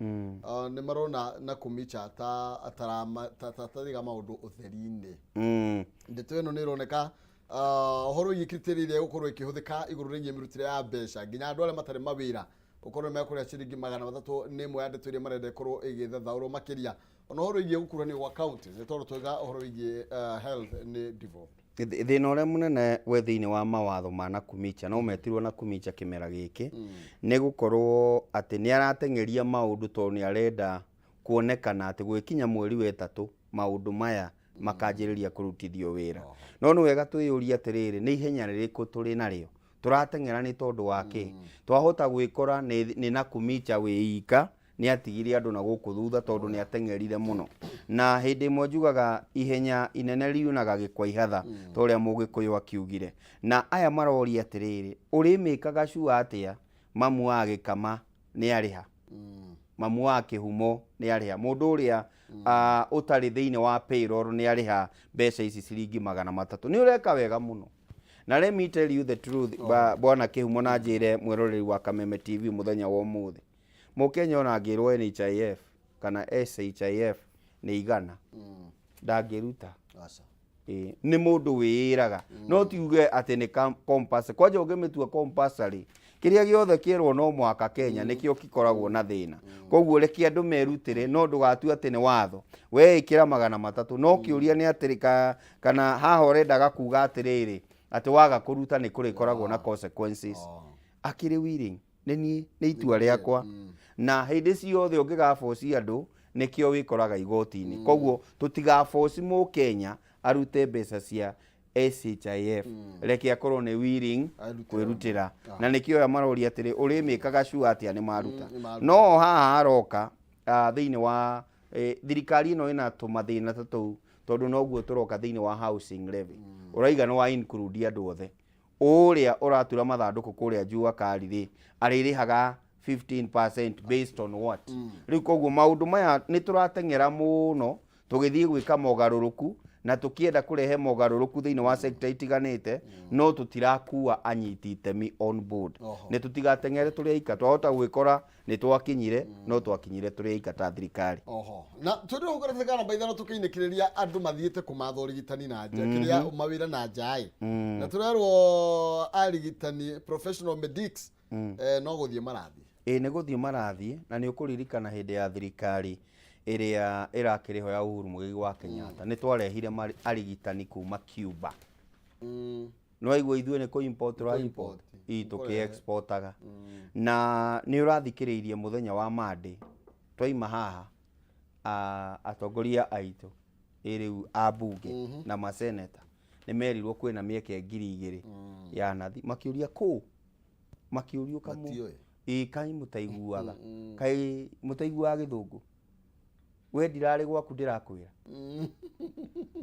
nĩ marona na kũmicha ta atarama ta tariga maũndũ ũtheri-inĩ. Ndeto ĩno nĩ ĩroneka ũhoro wĩgiĩ criteria ĩrĩa ĩgũkorwo ĩkĩhũthĩka igũrũ rĩgiĩ mĩrutĩre ya mbeca nginya andũ arĩa matarĩ mawĩra ũkorwo nĩ mekũrĩa ciringi 300, nĩ ĩmwe ya ndeto iria marenda ĩkorwo ĩgĩthathaũrwo makĩria, ona ũhoro wĩgiĩ gũkuruhanio gwa counties, nĩ tondũ twaiga ũhoro wĩgiĩ health nĩ devolved. Thĩna ũrĩa mũnene we thĩinĩ wa mawatho ma Nakumicha, no metirwo Nakumicha kĩmera gĩkĩ, nĩ gũkorwo atĩ nĩ arateng'eria maũndũ tondũ nĩ arenda kuonekana atĩ gwĩkinya mweri wa ĩtatũ maũndũ maya makanjĩrĩria kũrutithio wĩra. No nĩ wega twĩyũrie atĩrĩrĩ, nĩ ihenya rĩrĩkũ tũrĩ narĩo tũrateng'era? Nĩ tondũ wa kĩ twahota gwĩkora nĩ Nakumicha wĩ ika nĩ atigire andũ na gũkũ thutha tondũ nĩ ateng'erire mũno. Na hĩndĩ ĩmwe njugaga ihenya inene riunaga gĩkwa ihatha, ta ũrĩa Mũgĩkũyũ akiugire. Na aya maroria atĩrĩrĩ, ũrĩmĩkaga cua atĩa mamu wa gĩkama nĩ arĩha, mamu wa kĩhumo nĩ arĩha, mũndũ ũrĩa ũtarĩ thĩinĩ wa payroll nĩ arĩha mbeca ici ciringi 300? Nĩ ũreka wega mũno. Na let me tell you the truth, bwana kĩhumo, na njĩre mwĩroreri wa Kameme TV, mũthenya wa ũmũthĩ Mũkenya ona angĩrwo NHIF kana SHIF nĩ 100, ndangĩruta. Aca. Ĩĩ, nĩ mũndũ wĩĩraga, no tiuge atĩ nĩ compulsory. Kwanja ũngĩmĩtua compulsory, kĩrĩa gĩothe kĩerwo no mũhaka Kenya nĩkĩo gĩkoragwo na thĩna. Koguo reke andũ merutĩre, no ndũgatue atĩ nĩ watho we ĩkĩra 300. No kĩũria nĩ atĩrĩ, kana haha ũrendaga kuga atĩrĩrĩ, atĩ waga kũruta nĩ kũrĩkoragwo na consequences? Akĩrĩ willing, nĩ niĩ nĩ itua rĩakwa, na hĩndĩ ciothe ũngĩgaboci andũ nĩkĩo wĩkoraga igoti-inĩ. Koguo tũtigaboci Mũkenya arute mbeca cia SHIF, reke akorwo nĩ willing Arutĩra. kwĩrutĩra. Na nĩkĩo aya maroria atĩrĩ, ũrĩmĩkaga sure atĩa nĩ maruta? Nĩ maruta. No haha haroka thĩinĩ wa thirikari ĩno ĩna tũmathĩna ta tũu, tondũ noguo tũroka thĩinĩ wa housing levy. Ũraiga nĩ wa include andũ othe, ũrĩa ũratura mathandũkũ kũrĩa jua kali rĩ, arĩrĩhaga 15% based on what? Rĩu koguo maũndũ maya nĩ tũrateng'era mũno tũgĩthiĩ gwĩka mogarũrũku na tũkĩenda kũrehe mogarũrũku thĩinĩ wa sector itiganĩte, no tũtirakua anyiti itemi on board. Nĩ tũtigateng'ere tũrĩ aika, twahota gwĩkora nĩ twakinyire, no twakinyire tũrĩ aika ta thirikari. Oho, na tũrĩ hau karatathi ka namba 5, tũkĩinĩkĩrĩria andũ mathiĩte kũmatha ũrigitani na nja, kĩrĩa mawĩra na nja ĩ, na tũrerwo arigitani, professional medics, no gũthiĩ marathiĩ. Ĩ, nĩ gũthiĩ marathiĩ. Na nĩ ũkũririkana hĩndĩ ya thirikari ĩrĩa ĩrakĩrĩ ho ya Uhuru Muigai wa Kenyatta, nĩ twarehire arigitani kuma Cuba. No aigua ithuĩ nĩ kũ import tũra import Kũ-import. ĩ tũkĩ exportaga. Na nĩ ũrathikĩrĩirie mũthenya wa Monday twaima haha, atongoria aitũ ĩ rĩu a bunge na maseneta nĩ merirwo kwĩna mĩeke 2000 ya nathi, makĩũria kũ. Makĩũrio kamũ Matiũĩ. Ĩĩ, kaĩ mũtaiguaga, kaĩ mũtaiguaga gĩthũngũ? We ndirarĩ gwaku, ndĩrakwĩra,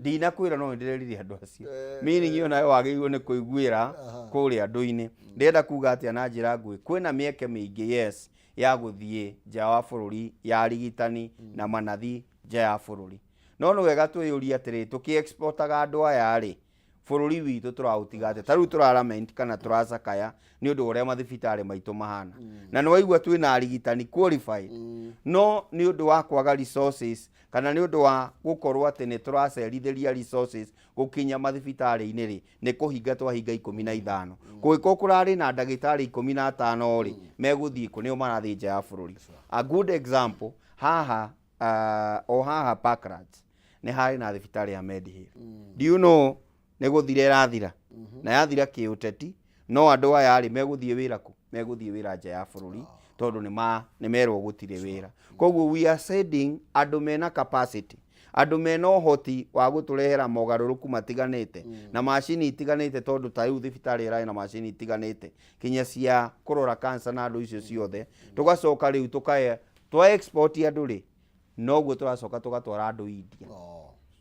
ndinakwĩra, no nĩndĩrerire andũ acio. Meaning ĩyo nayo wagĩrĩirwo nĩ kũiguĩra kũrĩa andũ-inĩ. Ndĩrenda kuga atĩa na njĩra nguhĩ? Kwĩna mĩeke mĩingĩ, yes, ya gũthiĩ nja wa bũrũri ya arigitani na manathi nja ya bũrũri, no nĩ wega twĩyũrie atĩrĩ, tũkĩ-exportaga andũ aya rĩ, bũrũri witũ tũraũtiga atĩa? Ta rĩu tũralament kana tũracakaya nĩ ũndũ wa ũrĩa mathibitarĩ maitũ mahana, na nĩ waigua twĩna arigitani qualified, no nĩ ũndũ wa kwaga resources kana nĩ ũndũ wa gũkorwo atĩ nĩ tũracerithĩria resources gũkinya mathibitarĩ-inĩ rĩ, nĩ kũhinga twahinga 15. Kũngĩkorwo kũrarĩ na ndagĩtarĩ 15 rĩ, megũthiĩ kũ? Nĩo marathiĩ nja ya bũrũri. A good example haha, o haha Parklands nĩ harĩ na thibitarĩ ya Mediheal. Do you know nĩ gũthira ĩrathira, na yathira kĩũteti? No andũ aya rĩ, megũthiĩ wĩra kũ? Megũthiĩ wĩra nja ya bũrũri, tondũ nĩ ma nĩ merwo gũtirĩ wĩra. Koguo we are sending andũ mena capacity, andũ mena ũhoti wa gũtũrehera mogarũrũku matiganĩte na macini itiganĩte, tondũ ta rĩu thibitarĩ ĩrarĩ na macini itiganĩte kinya cia kũrora cancer na andũ icio ciothe. Tũgacoka rĩu tũkae twa export andũ rĩ, noguo tũracoka tũgatwara andũ India.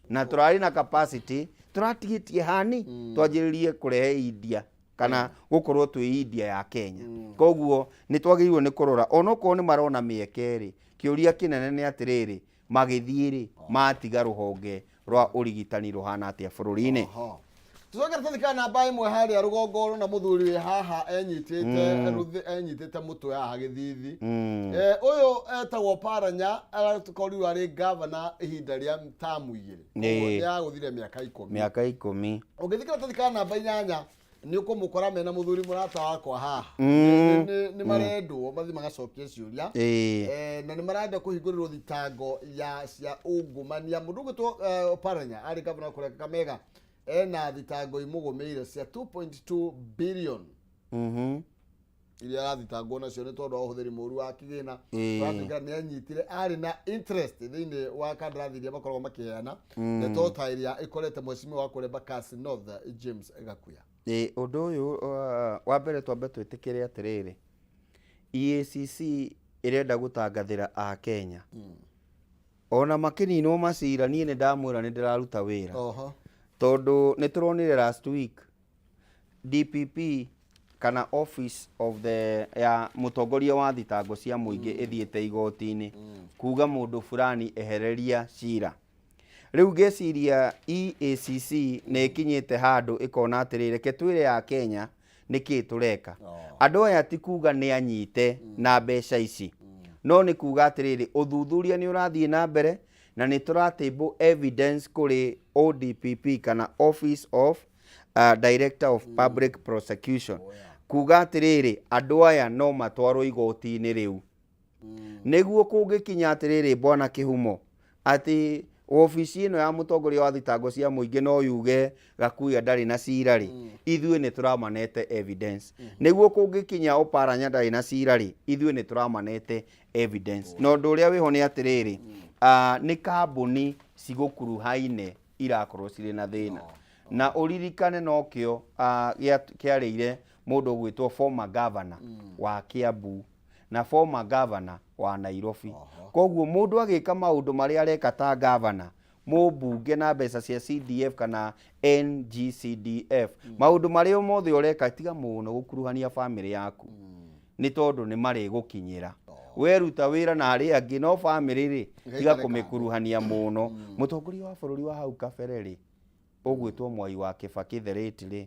Na tũrarĩ na capacity tũratigĩtie hani twanjĩrĩrie kũrehe India kana gũkorwo twĩ India ya Kenya. Koguo nĩ twagĩrĩirwo nĩ kũrora onokorwo nĩ marona mĩeke rĩ, kĩũria kĩnene nĩ atĩrĩrĩ, magĩthiĩ rĩ, matiga rũhonge rwa ũrigitani rũhana atĩa bũrũri-inĩ? Oho. Tucoke tũthikane namba ĩmwe harĩa rũgongo na mũthuri wĩ haha enyitĩte rũthĩ, enyitĩte mũtwe haha gĩthithi. Ũyũ etagwo Paranya, aratũkorirwo arĩ gavana ihinda rĩa tamu 2. Nĩ. Nĩ agũthire mĩaka 10. Mĩaka 10. Ũngĩthiĩ kĩratathi ka namba 8 nĩ ũkũmũkora mena mũthuri mũrata wakwa haha. Nĩ marendwo mathiĩ magacokie ciũria. Na nĩ marenda kũhingũrĩrwo thitango ya cia ungumania. Mũndũ ũgwĩtwo Oparanya arĩ gavana kũrĩa Kakamega, ena thitango imũgũmĩire cia 2.2 billion iria arathitangwo nacio nĩ tondũ wa ũhũthĩri mũru wa kĩgĩna. Kũratuĩka nĩ anyitire arĩ na interest thĩinĩ wa kandarathi iria makoragwo makĩheana, ndeto ta ĩrĩa ĩkorete mheshimiwa wa kũrĩa Embakasi North, James Gakuya. Ĩĩ, ũndũ ũyũ wa mbere twambe twĩtĩkĩre atĩrĩrĩ, EACC ĩrenda gũtangathĩra a Kenya ona makĩninwo macira. Niĩ nĩ ndamwĩra nĩ ndĩraruta wĩra, tondũ nĩ tũronire last week DPP kana office of the ya mũtongoria wa thitango cia mũingĩ ĩthiĩte igoti-inĩ kuga mũndũ fulani ehereria cira. Rĩu ngĩciria EACC nĩ ĩkinyĩte handũ ĩkona atĩrĩrĩ, reke twĩre ya Kenya nĩkĩ tũreka. Andũ aya ti kuga nĩ anyite na mbeca ici, no nĩ kuga atĩrĩrĩ, ũthuthuria nĩ ũrathiĩ na mbere na nĩ tũratable evidence kũrĩ ODPP kana Office of Director of Public Prosecution, kuga atĩrĩrĩ, andũ aya no matwarwo igoti-inĩ rĩu, nĩguo kũngĩkinya atĩrĩrĩ, bwana Kĩhumo, atĩ wabici ĩno ya mũtongoria wa thitango cia mũingĩ no yuge Gakuya ndarĩ na cira rĩ, ithuĩ nĩ tũramanete evidence. Nĩguo kũngĩkinya Oparanya ndarĩ na cira rĩ, ithuĩ nĩ tũramanete evidence. Na ũndũ ũrĩa wĩho nĩ atĩrĩrĩ, nĩ kambuni cigũkuruhaine irakorwo cirĩ na thĩna, na ũririkane nokĩo kĩarĩire mũndũ ũgwĩtwo former governor wa Kiambu na former governor wa Nairobi. Koguo mũndũ agĩka maũndũ marĩa areka ta governor, mũmbunge na mbeca cia CDF kana NGCDF, maũndũ marĩa mothe ũreka, tiga mũno gũkuruhania famĩlĩ yaku, nĩ tondũ nĩ marĩgũkinyĩra. Weruta wĩra na arĩa angĩ, no famĩlĩ rĩ, tiga Ĩgaikare. Kũmĩkuruhania mũno. Mũtongoria wa bũrũri wa hau kabere rĩ, ũgwĩtwo Mwai wa Kibaki the late rĩ,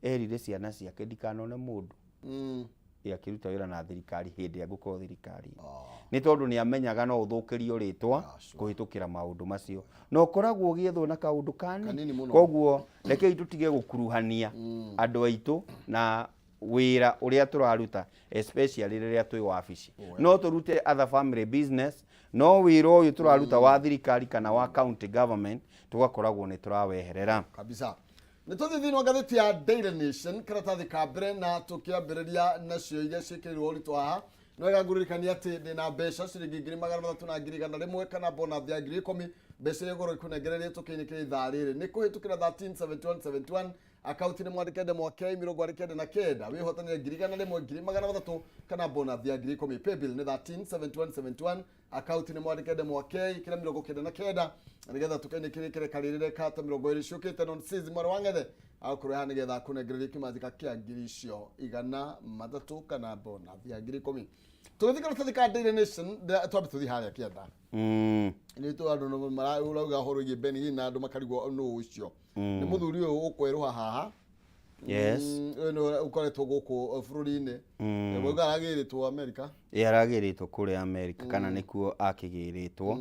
erire ciana ciake ndikanone mũndũ akĩruta wĩra na thirikari hĩndĩ ĩrĩa ngũkorwo thirikari, nĩ tondũ nĩ amenyaga no ũthũkĩrio rĩtwa kũhĩtũkĩra maũndũ macio, na ũkoragwo ũgĩethwo na kaũndũ kani Kanini mũno. Koguo rekei tũtige gũkuruhania andũ aitũ na wĩra ũrĩa tũraruta, especially rĩrĩa twĩ wabici. No tũrute other family business, no wĩra ũyũ tũraruta wa thirikari kana wa county government tũgakoragwo nĩ tũraweherera. Kabisa. Nĩ tũthiĩ thĩinĩ wa ngathĩti ya Daily Nation karatathi ka mbere, na tũkĩambĩrĩria nacio iria ciĩkĩrĩirwo ũritũ haha. Nĩ wega ngũririkania atĩ ndĩna mbeca ciringi 300,000 na 100,000 kana bonus ya 10,000, mbeca iria ngorwo ikũnengereria tũkĩinĩkĩra ithaa rĩrĩ nĩ kũhĩtũkĩra 137171. Akaunti nĩ mwandĩke ndemwa K 49, wĩhotanĩre 100,000, 300,000 kana bonus ya 10,000. Paybill nĩ 137171. Akaunti nĩ mwandĩke ndemwa K kĩrĩa 99, nĩgetha tũkaine kĩrĩkĩre karĩrĩre ka ta 20 ciũkĩte. Non sis mwarĩ wa ng'ethe agũkorwo haha nĩgetha akũnengererie kĩmanjĩka kĩa ngiri icio 300 kana bonus ya 10,000. Tũgĩthiĩ karatathi ka Daily Nation, twambe tũthiĩ harĩa kĩanda. Nĩ tũ andũ no marauga ũhoro wĩgiĩ Benny Hinn na andũ makarigwo nũ ũcio. Nĩ mũthuri ũyũ ũkwerũha haha. Ũyũ nĩwe ũkoretwo gũkũ bũrũri-inĩ. Wauga aragĩrĩtwo Amerika. Ĩ, aragĩrĩtwo kũrĩa Amerika kana nĩkuo akĩgĩrĩtwo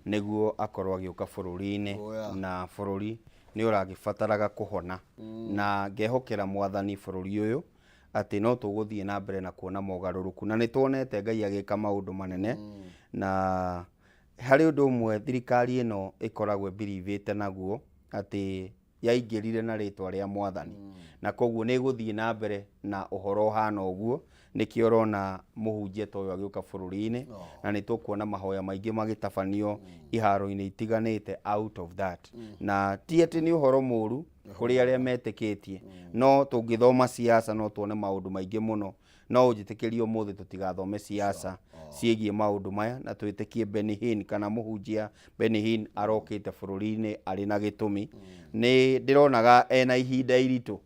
nĩguo akorwo agĩũka bũrũri-inĩ. Na bũrũri nĩ ũragĩbataraga kũhona, na ngehokera mwathani bũrũri ũyũ atĩ no tũgũthiĩ na mbere na kuona mogarũrũku, na nĩ tuonete Ngai agĩka maũndũ manene. Na harĩ ũndũ ũmwe thirikari ĩno ĩkoragwo ĩbirivĩte naguo, atĩ yaingĩrire na rĩtwa rĩa mwathani, na koguo nĩ ĩgũthiĩ na mbere na ũhoro ũhana ũguo. Nĩkĩo ũrona mũhunjia ta ũyũ agĩũka bũrũri-inĩ, na nĩ tũkuona mahoya maingĩ magĩtabanio iharo-inĩ itiganĩte out of that. Na ti atĩ nĩ ũhoro mũru kũrĩ arĩa metĩkĩtie, no tũngĩthoma siasa no tuone maũndũ maingĩ mũno. No ũnjĩtĩkĩrie ũmũthĩ tũtigathome siasa ciĩgiĩ maũndũ maya, na twĩtĩkie Benny Hinn kana mũhunjia Benny Hinn arokĩte bũrũri-inĩ arĩ na gĩtũmi. Nĩ ndĩronaga ena ihinda iritũ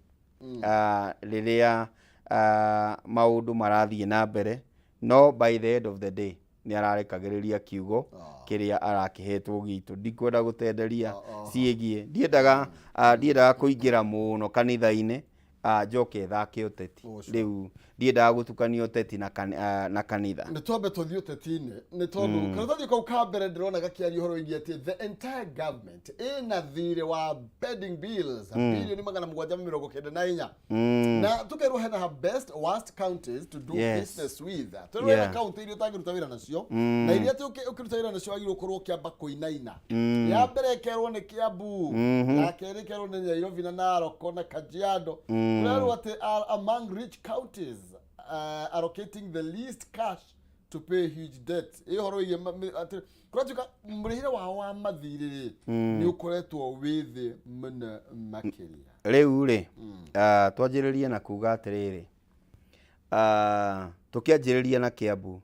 rĩrĩa maũndũ marathiĩ na mbere, no by the end of the day nĩ ararekagĩrĩria kiugo kĩrĩa arakĩhetwo gitũ. Ndikwenda gũtenderia ciĩgiĩ, ndiendaga kũingĩra mũno kanitha-inĩ, njoke thake ũteti. Rĩu ndiendaga gũtukania ũteti na kanitha. Nĩ twambe tũthiĩ ũteti-inĩ, nĩ tondũ karatathi kau ka mbere ndĩrona gakĩaria ũhoro wĩgiĩ atĩ the entire government ĩna thirĩ wa pending bills 794 billion, na tũkerwo hena ha best worst counties to do business with. Tũrĩ hena county iria ũtangĩruta wĩra nacio, na iria atĩ ũkĩruta wĩra nacio wagĩrĩirwo gũkorwo ũkĩamba kũinaina. Ya mbere ĩkerwo nĩ Kiambu, ya kerĩ ĩkerwo nĩ Nairobi na Narok na Kajiado. Kũrerwo atĩ are among rich counties allocating the least cash to pay huge debt. Ĩ ũhoro wĩgiĩ atĩ kũratuĩka mũrĩhĩre wao wa mathirĩ rĩ, nĩ ũkoretwo wĩ thĩ mũno makĩria. Rĩu rĩ, twanjĩrĩrie na kuga atĩrĩrĩ, tũkĩanjĩrĩria na Kiambu,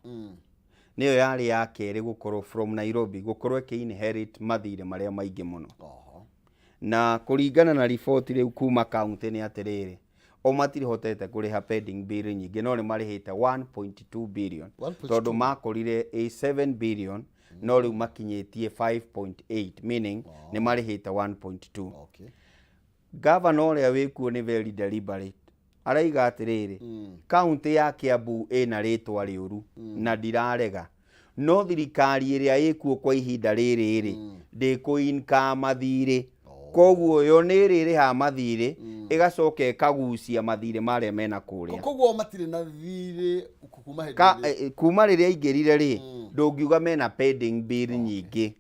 nĩyo yarĩ ya kerĩ gũkorwo from Nairobi gũkorwo ĩkĩ inherit mathirĩ marĩa maingĩ mũno. Na kũringana na riboti rĩu kuma county nĩ atĩrĩrĩ, o matirihotete kũrĩha pending bill nyingĩ, no nĩ marĩhĩte 1.2 billion. 1.2. Tondũ makorire ĩ 7 billion, no rĩu makinyĩtie 5.8, meaning nĩ marĩhĩte 1.2. Gavana ũrĩa wĩkuo nĩ very deliberate, araiga atĩrĩrĩ, kaunti ya Kiambu ĩna rĩtwa rĩũru na ndirarega, no thirikari ĩrĩa ĩkuo kwa ihinda rĩrĩ rĩ, ndĩkũinka mathirĩ. Koguo yo nĩ ĩrĩrĩha mathirĩ, ĩgacoka ĩkagucia mathirĩ marĩa mena kũrĩa. Koguo matirĩ na thirĩ kuma hĩndĩ Ka, kuma rĩrĩa aingĩrire rĩ, ndũngiuga mena pending bill nyingĩ.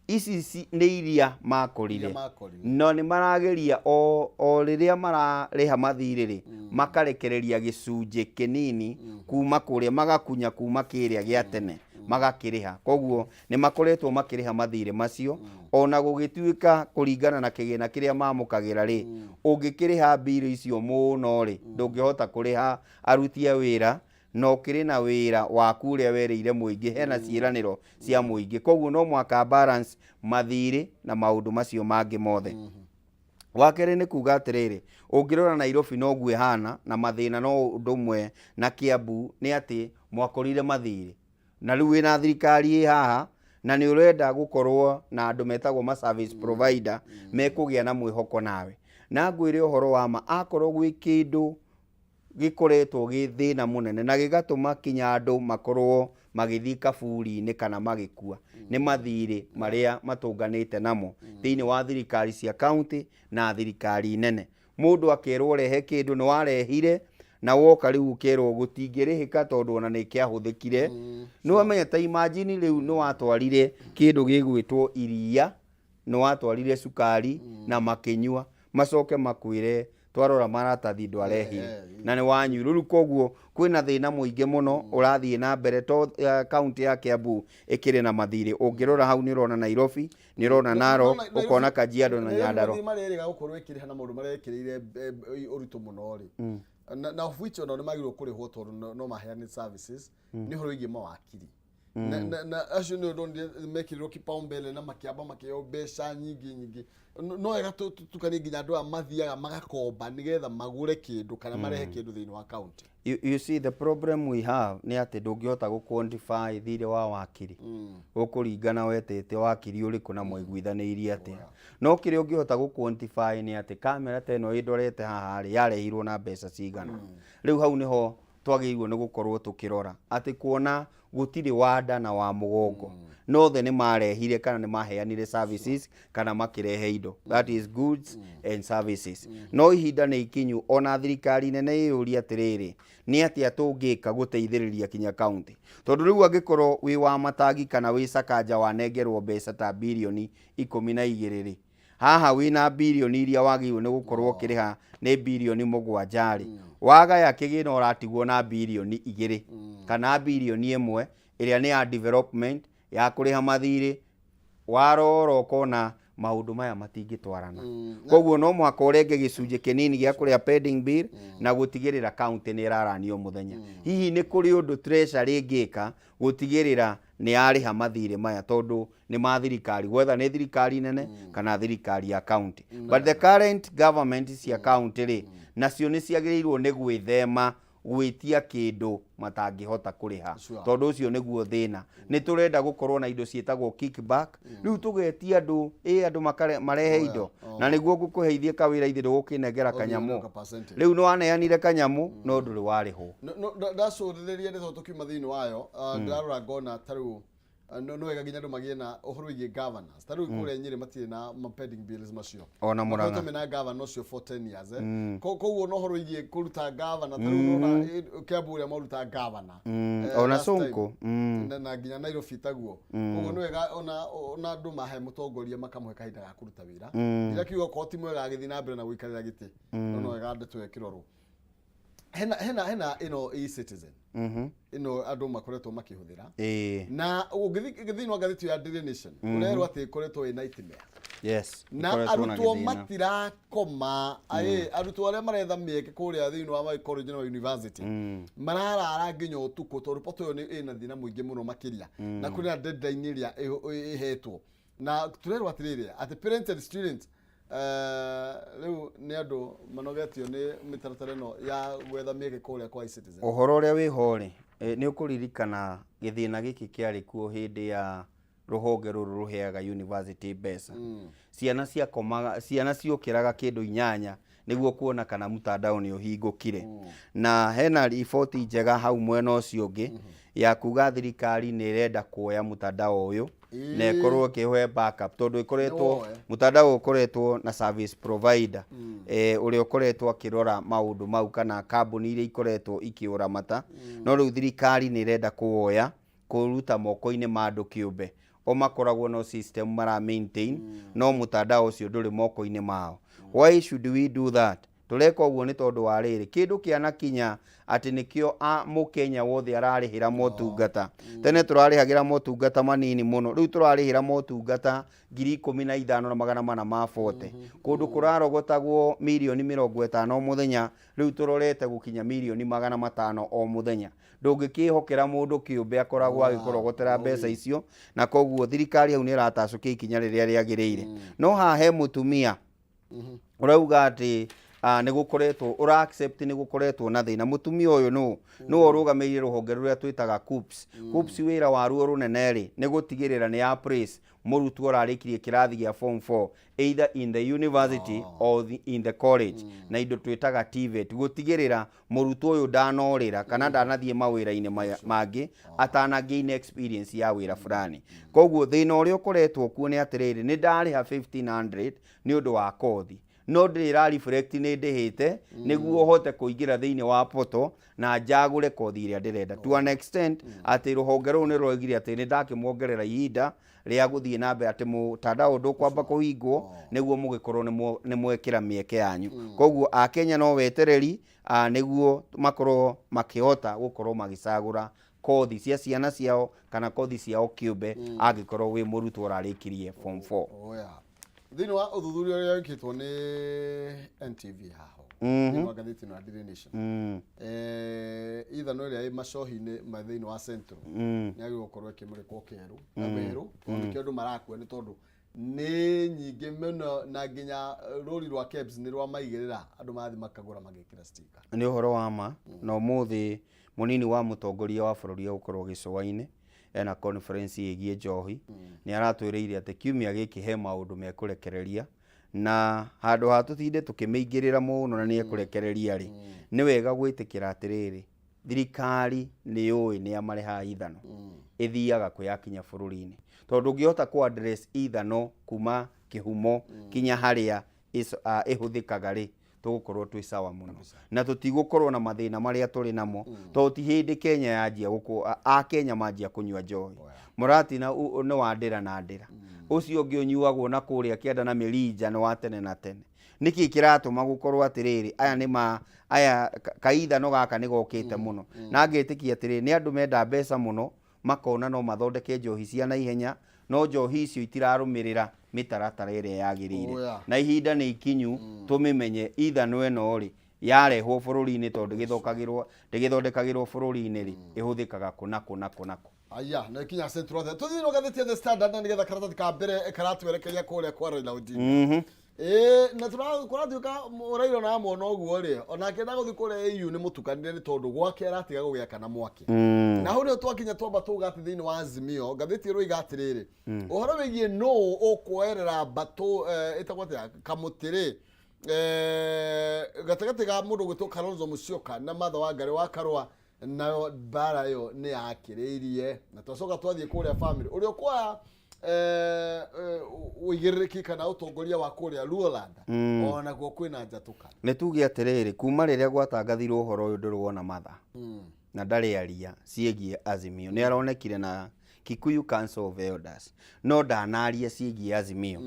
Ici nĩ iria makorire. Iria makorire. No nĩ marageria o rĩrĩa mararĩha mathirĩ rĩ, makarekereria gĩcunjĩ kĩnini kuma kũrĩa, magakunya kuma kĩrĩa gĩa tene magakĩrĩha. Koguo nĩ makoretwo makĩrĩha mathirĩ macio, ona gũgĩtuĩka kũringana na kĩgĩna kĩrĩa mamũkagĩra rĩ, ũngĩkĩrĩha mbirũ icio mũno rĩ, ndũngĩhota kũrĩha aruti a wĩra, na ũkĩrĩ na wĩra waku ũrĩa werĩire mũingĩ, hena ciĩranĩro cia mũingĩ. Koguo no mũhaka balance mathirĩ na maũndũ macio mangĩ mothe. Wa kerĩ nĩ kuga atĩrĩrĩ, ũngĩrora Nairobi noguo ĩhana na mathĩna no ũndũ ũmwe na Kiambu, nĩ atĩ mwakorire mathirĩ, na rĩu wĩna thirikari ĩ haha na nĩ ũrenda gũkorwo na andũ metagwo ma service provider mekũgĩa na mwĩhoko nawe. Na ngwĩre ũhoro wa ma, akorwo gwĩ kĩndũ gĩkoretwo gĩ thĩna mũnene na gĩgatũma kinya andũ makorwo magĩthiĩ kaburi-inĩ kana magĩkua, nĩ mathirĩ marĩa matũnganĩte namo thĩinĩ wa thirikari cia county na thirikari nene. Mũndũ akerwo rehe kĩndũ, nĩ warehire, na woka rĩu ũkerwo gũtingĩrĩhĩka tondũ ona nĩ kĩahũthĩkire. Nĩ wamenya, ta imagine rĩu nĩ watwarire kĩndũ gĩgwĩtwo iria, nĩ watwarire cukari na makĩnyua, macoke makwĩre Twarora maratathi ndwarehire na nĩ wanyuirwo. Rĩu koguo kwĩna thĩna mũingĩ mũno ũrathiĩ na mbere to kaunti ya Kiambu ĩkĩrĩ na mathirĩ. Ũngĩrora hau nĩ ũrona Nairobi, nĩ ũrona Narok, ũkona Kajiado na Nyandarua. Mathirĩ marĩa ĩrĩga gũkorwo ĩkĩrĩha na maũndũ marĩa ĩkĩrĩire ũritũ mũno rĩ, na of which onao nĩ magĩrĩirwo kũrĩhwo tondũ no maheane services, nĩ ũhoro wĩgiĩ mawakiri na acio nĩ ndonire mekĩrirwo kipaumbele na makĩamba makĩheo mbeca nyingĩ nyingĩ. No wega tũtukanie nginya andũ aya mathiaga magakomba nĩgetha magũre kĩndũ kana marehe kĩndũ thĩinĩ wa kaunti. You see, the problem we have nĩ atĩ ndũngĩhota gũ quantify thirĩ wa wakiri. Ũkũringana wetĩte wakiri ũrĩkũ na mwaiguithanĩirie atĩa. No kĩrĩa ũngĩhota gũ quantify nĩ atĩ kamera ta ĩno ĩndorete haha rĩ, yarehirwo na mbeca cigana. Rĩu hau nĩho twagĩrĩirwo nĩ gũkorwo tũkĩrora atĩ kuona gũtirĩ wa nda na wa mũgongo, no othe nĩ marehire kana nĩ maheanire services kana makĩrehe indo, that is goods and services. No ihinda nĩ ikinyu ona thirikari nene ĩyũrie atĩrĩrĩ, nĩ atĩa tũngĩka gũteithĩrĩria kinya kaunti? Tondũ rĩu angĩkorwo wĩ wa Matangi kana wĩ Sakanja wanengerwo mbeca ta birioni 12 rĩ, haha wĩna birioni iria wagĩrĩirwo nĩ gũkorwo ũkĩrĩha nĩ birioni 7 rĩ, wagaya kĩgĩna ũratigwo na birioni 2 kana birioni 1 ĩrĩa nĩ ya development, ya kũrĩha mathirĩ. Warora ũkona maũndũ maya matingĩtwarana. Koguo no mũhaka ũrenge gĩcunjĩ kĩnini gĩa kũrĩha pending bill na gũtigĩrĩra kaunti nĩ ĩraranio mũthenya. Hihi nĩ kũrĩ ũndũ treasury ĩngĩka gũtigĩrĩra nĩ yarĩha mathirĩ maya, tondũ nĩ ma thirikari, whether nĩ thirikari nene kana thirikari ya county? But the current government cia county rĩ, nacio nĩ ciagĩrĩirwo nĩ gwĩthema gwĩtia kĩndũ matangĩhota kũrĩha. Tondũ ũcio nĩguo thĩna. Nĩ tũrenda gũkorwo na indo ciĩtagwo kickback. Rĩu tũgetia andũ ĩ andũ marehe indo na nĩguo ngũkũheithie kawĩra, ithe ndũgũkĩnengera kanyamũ. Ka percentage. Rĩu nĩ waneanire kanyamũ no ndũrĩ warĩhwo. No, ndacũthĩrĩria ndeto tũkiuma thĩinĩ wayo, ndĩrarora ngona ta rĩu no wega nginya andũ magĩe na ũhoro wĩgiĩ governance. Ta rĩu kũrĩa Nyĩrĩ matirĩ na ma pending bills macio. Ona Murang'a. Makoretwo mena governor ũcio for 10 years, eh. Koguo no ũhoro wĩgiĩ kũruta governor, ta rĩu nona Kiambu ũrĩa maruta governor Ona last time. Sonko. Na nginya Nairobi taguo. Koguo nĩ wega ona andũ mahe mũtongoria, makamũhe kahinda ga kũruta wĩra. Ndirakiuga okorwo ti mwega agĩthiĩ na mbere na gũikarĩra gĩtĩ, no wega ndeto ĩyo ĩkĩrorwo. Hena ĩno e-Citizen ĩno andũ makoretwo makĩhũthĩra, na ũngĩthiĩ thĩinĩ wa ngathĩti ya Daily Nation ũrerwo atĩ ĩkoretwo ĩ nightmare na Ĩkoretwo na arutwo gĩthĩna. Matirakoma. Arutwo arĩa maretha mĩeke kũrĩa thĩinĩ wa ma college na university mararara nginya ũtukũ tondũ portal ĩyo nĩ ĩna thĩna mũingĩ mũno makĩria, na kũrĩ na deadline ĩrĩa ĩhetwo. Na tũrerwo atĩrĩrĩ, atĩ parents and students, rĩu nĩ andũ manogetio nĩ mĩtaratara ĩno ya gwetha mĩeke kũrĩa kwa e-Citizen. Ũhoro ũrĩa wĩho rĩ, nĩ ũkũririkana gĩthĩna gĩkĩ kĩarĩ kuo hĩndĩ ya rũhonge rũrũ rũheaga university mbeca. Ciana ciakomaga, ciana ciũkĩraga kĩndũ 8 nĩguo kuona kana mtandao nĩ ũhingũkire. Na hena riboti njega hau mwena ũcio ũngĩ ya kuga thirikari nĩ ĩrenda kuoya mtandao ũyũ na ĩkorwo ĩkĩhe backup, tondũ ĩkoretwo Nĩwoe. mtandao ũkoretwo na service provider ũrĩa ũkoretwo akĩrora maũndũ mau kana kambuni iria ikoretwo ikĩũramata. No rĩu thirikari nĩ ĩrenda kũwoya, kũruta moko-inĩ ma andũ kĩũmbe. O makoragwo no system mara maintain, no mtandao ũcio ndũrĩ moko-inĩ mao. Why should we do that? Tũreka ũguo nĩ tondũ wa rĩrĩ, kĩndũ kĩanakinya atĩ nĩkĩo mũkenya wothe ararĩhĩra motungata. Tene tũrarĩhagĩra motungata manini mũno, rĩu tũrarĩhĩra motungata 15,440. Kũndũ kũrarogotagwo mirioni 50 o mũthenya, rĩu tũrorete gũkinya mirioni 500 o mũthenya. Ndũngĩkĩhokera mũndũ kĩũmbe akoragwo agĩkũrogotera mbeca icio, na koguo thirikari hau nĩ ĩratacũkia ikinya rĩrĩa rĩagĩrĩire. No haha he mũtumia ũrauga atĩ nĩ gũkoretwo ũra accept nĩ gũkoretwo na thĩna. Mũtumia ũyũ nũ nĩwe ũrũgamĩrĩire rũhonge rũrĩa twĩtaga KUCCPS. KUCCPS wĩra waruo rũnene rĩ, nĩ gũtigĩrĩra nĩ ya place mũrutwo ũrarĩkirie kĩrathi gĩa form 4 either in the university or in the college, na indo twĩtaga TVET, gũtigĩrĩra mũrutwo ũyũ ndanorĩra kana ndanathiĩ mawĩra-inĩ mangĩ atana gain experience ya wĩra fulani. Koguo thĩna ũrĩa ũkoretwo kuo nĩ atĩrĩrĩ, nĩ ndarĩha 1500 nĩ ũndũ wa kothi. No ndĩrĩ ĩra reflect nĩ ndĩhĩte nĩguo hote kũingĩra thĩinĩ wa portal na njagũre kothi ĩrĩa ndĩrenda, to an extent atĩ rũhonge rũu nĩ rwoigire atĩ nĩ ndakĩmuongerera ihinda rĩa gũthiĩ na mbere, atĩ mũtandao ndũkwamba kũhingwo nĩguo mũgĩkorwo nĩ mwekĩra mĩeke yanyu. Koguo Akenya no wetereri nĩguo makorwo makĩhota gũkorwo magĩcagũra kothi cia ciana ciao kana kothi ciao kĩũmbe, angĩkorwo wĩ mũrutwo ũrarĩkirie form 4. Oh, yeah. Thĩinĩ wa ũthuthuria ũrĩa wĩkĩtwo nĩ NTV haho thĩinĩ wa ngathĩti ĩno ya Daily Nation, ithano ĩrĩa ĩ macohi-inĩ ma thĩinĩ wa Central nĩ yagĩrĩirwo gũkorwo ĩkĩmũrĩkwo kerũ na werũ, tondũ nĩkĩo andũ marakua, nĩ tondũ nĩ nyingĩ mũno, na nginya rũri rwa KEBS nĩ rwamaigĩrĩra, andũ marathiĩ makagũra magekĩra sticker. Nĩ ũhoro wa ma. Na ũmũthĩ mũnini wa mũtongoria wa bũrũri egũkorwo gĩcũa-inĩ, ena conference ĩgiĩ njohi. Nĩ aratwĩrĩire atĩ kiumia gĩkĩ he maũndũ mekũrekereria, na handũ ha tũtinde tũkĩmĩingĩrĩra mũno na nĩ ekũrekereria rĩ, nĩ wega gwĩtĩkĩra atĩrĩrĩ, thirikari nĩ yũĩ nĩ amarehaga ithano, ĩthiaga kũ yakinya bũrũri-inĩ, tondũ ndũngĩhota kũ address ithano kuma kĩhumo kinya harĩa ĩhũthĩkaga rĩ, tũgũkorwo twĩ sawa mũno na tũtigũkorwo na mathĩna marĩa tũrĩ namo, tondũ ti hĩndĩ Kenya yanjia gũkũ a Kenya manjia kũnyua njohi. Mũratina nĩ wa ndĩra na ndĩra, ũcio ũngĩ ũnyuagwo na kũrĩa kĩanda na mĩrinja nĩ wa tene na tene. Nĩkĩ kĩratũma gũkorwo atĩrĩrĩ, aya nĩ ma aya kaithano gaka nĩ gokĩte mũno? Na ngetĩkia atĩrĩrĩ, nĩ andũ menda mbeca mũno, makona no mathondeke njohi cia naihenya, no njohi icio itirarũmĩrĩra mĩtaratara ĩrĩa yagĩrĩire. Oh, yeah. Na ihinda nĩ ikinyu tũmĩmenye ithano ĩno rĩ, yarehwo bũrũri-inĩ, tondũ ndĩgĩthokagĩrwo, ndĩgĩthondekagĩrwo bũrũri-inĩ rĩ, ĩhũthĩkaga kũ na kũ na kũ na kũ. Aya na ikinya Central othe tuthiĩ no ngathĩti ya The Standard, na nĩgetha karatathi ka mbere karatwerekeria kũrĩa kwa Raila Odinga. Ĩĩ, na kũratuĩka Raila ona amwona ũguo rĩ, onake ndagũthiĩ kũrĩa AU nĩ mũtukanire, nĩ tondũ gwake aratiga gũgĩaka na mwaki. Na hau nĩho twakinya, twamba tuga atĩ thĩinĩ wa Azimio ngathĩti ĩroiga atĩrĩrĩ, ũhoro wĩgiĩ nũ ũkuoerera mbatũ, ĩtagwo atĩa, kamũtĩ rĩ, gatagatĩ ga mũndũ ũgwĩtwo Kalonzo Musyoka na Martha Wangari wa Karũa, nayo mbara ĩyo nĩ yakĩrĩirie. Na twacoka twathiĩ kũrĩa family ũrĩa ũkuoya ũigĩrĩrĩki kana ũtongoria wa kũrĩa Luoland, onakuo kwĩna njatũka. Nĩ tuge atĩrĩrĩ, kuma rĩrĩa gwatangathirwo ũhoro ũyũ, ndũrĩ wona Martha na ndarĩ aria ciĩgiĩ Azimio. Nĩ aronekire na Kikuyu Council of Elders, no ndanaria ciĩgiĩ Azimio.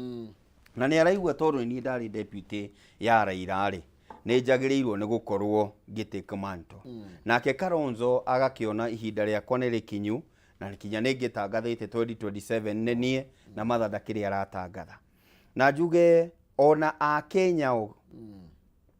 Na nĩ araigua tondũ nĩ niĩ ndarĩ deputy ya Raila rĩ, nĩ njagĩrĩirwo nĩ gũkorwo ngĩ take mantle. Nake Kalonzo agakĩona ihinda rĩakwa nĩ rĩkinyu na kinya nĩ ngĩtangathĩte 2027 nĩ niĩ, na Martha ndakĩrĩ aratangatha. Na njuge ona Akenya o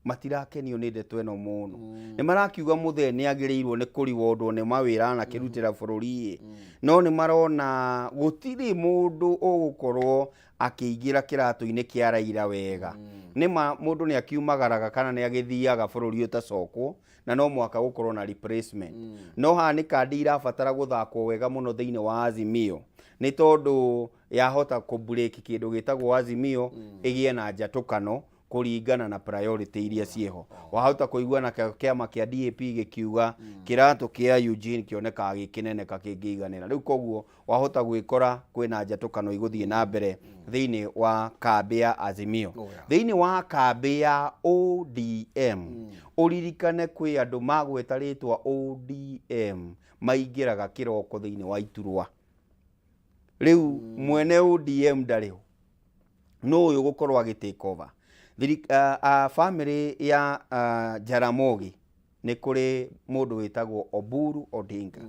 matirakenio nĩ ndeto ĩno mũno. Nĩ marakiuga mũthee nĩ agĩrĩirwo nĩ kũriwondwo nĩ mawĩra anakĩrutĩra bũrũri ĩ, no nĩ marona gũtirĩ mũndũ ũgũkorwo akĩingĩra kĩratũ-inĩ kĩa Raila wega. Nĩ ma mũndũ nĩ akiumagaraga kana nĩ agĩthiaga bũrũri ũtacokwo, na no mũhaka gũkorwo na replacement. No haha nĩ kandi irabatara gũthakwo wega mũno thĩinĩ wa Azimio, nĩ tondũ yahota kũ break kĩndũ gĩtagwo Azimio ĩgĩe na njatũkano kũringana na priority iria ciĩho. Wahota kũigua na kĩama kĩa DAP gĩkiuga kĩratũ kĩa Eugene kĩonekaga gĩ kĩnene kangĩiganĩra rĩu, koguo wahota gwĩkora kwĩna njatũkano igũthiĩ na mbere thĩinĩ wa kambĩ ya Azimio. Thĩinĩ wa kambĩ ya ODM, ũririkane kwĩ andũ magweta rĩtwa ODM maingĩraga kĩroko thĩinĩ wa iturwa. Rĩu mwene ODM ndarĩ ho, no ũyũ gũkorwo agĩ take over. Family ya Jaramogi, nĩ kũrĩ mũndũ wĩtagwo Oburu Odinga.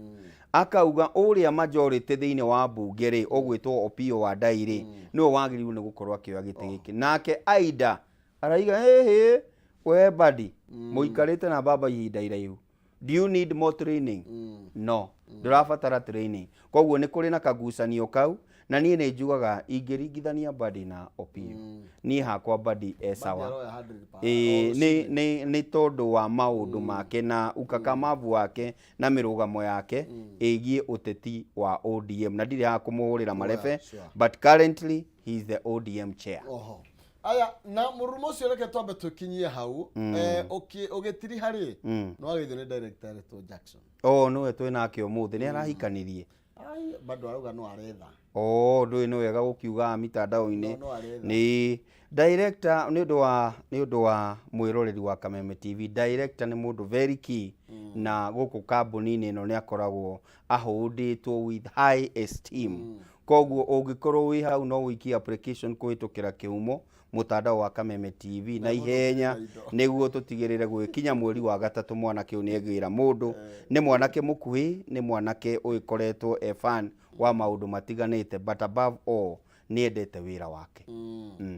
Akauga ũrĩa majority thĩinĩ wa mbunge rĩ, ũgwĩtwo Opiyo Wandayi rĩ, nĩwe wagĩrĩirwo nĩ gũkorwo akĩoya gĩtĩ gĩkĩ. Nake Aida araiga, hĩhĩ we Mbadi, mũikarĩte na baba ihinda iraihu, do you need more training? No, ndũrabatara training. Koguo nĩ kũrĩ na kagucanio kau. Na niĩ nĩ njugaga ingĩringithania Mbadi na Opiyo, niĩ hakwa Mbadi e sawa. Aroya 100 Ĩĩ, nĩ tondũ wa maũndũ make na ukakamavu wake na mĩrũgamo yake ĩgiĩ ũteti wa ODM, na ndirĩ haha kũmũhũrĩra marebe, but currently he is the ODM chair. Oho aya, na mũrurumo ũcio, reke twambe tũkinyie hau. Ũgĩtiriha rĩ, no wageithio nĩ director etwo Jackson. Oh, nĩwe twĩ nake ũmũthĩ, nĩ arahikanirie. Ai, bado arauga no aretha. Oh, ndũĩ nĩ wega gũkiuga mitandao-inĩ. No, no aretha. Nĩ director nĩ ũndũ wa mwĩroreri wa Kameme TV. Director nĩ mũndũ very key na gũkũ kambuni-inĩ ĩno nĩ akoragwo ahũndĩtwo with high esteem. Koguo ũngĩkorwo wĩ hau no ũikie application kũhĩtũkĩra kĩhumo mũtandao wa Kameme TV na ihenya indo. Nĩguo tũtigĩrĩre gwĩkinya mweri wa gatatũ mwanake ũyũ nĩ egĩra mũndũ. Nĩ mwanake mũkuhĩ, nĩ mwanake ũgĩkoretwo e fan wa maũndũ matiganĩte, but above all nĩ endete wĩra wake.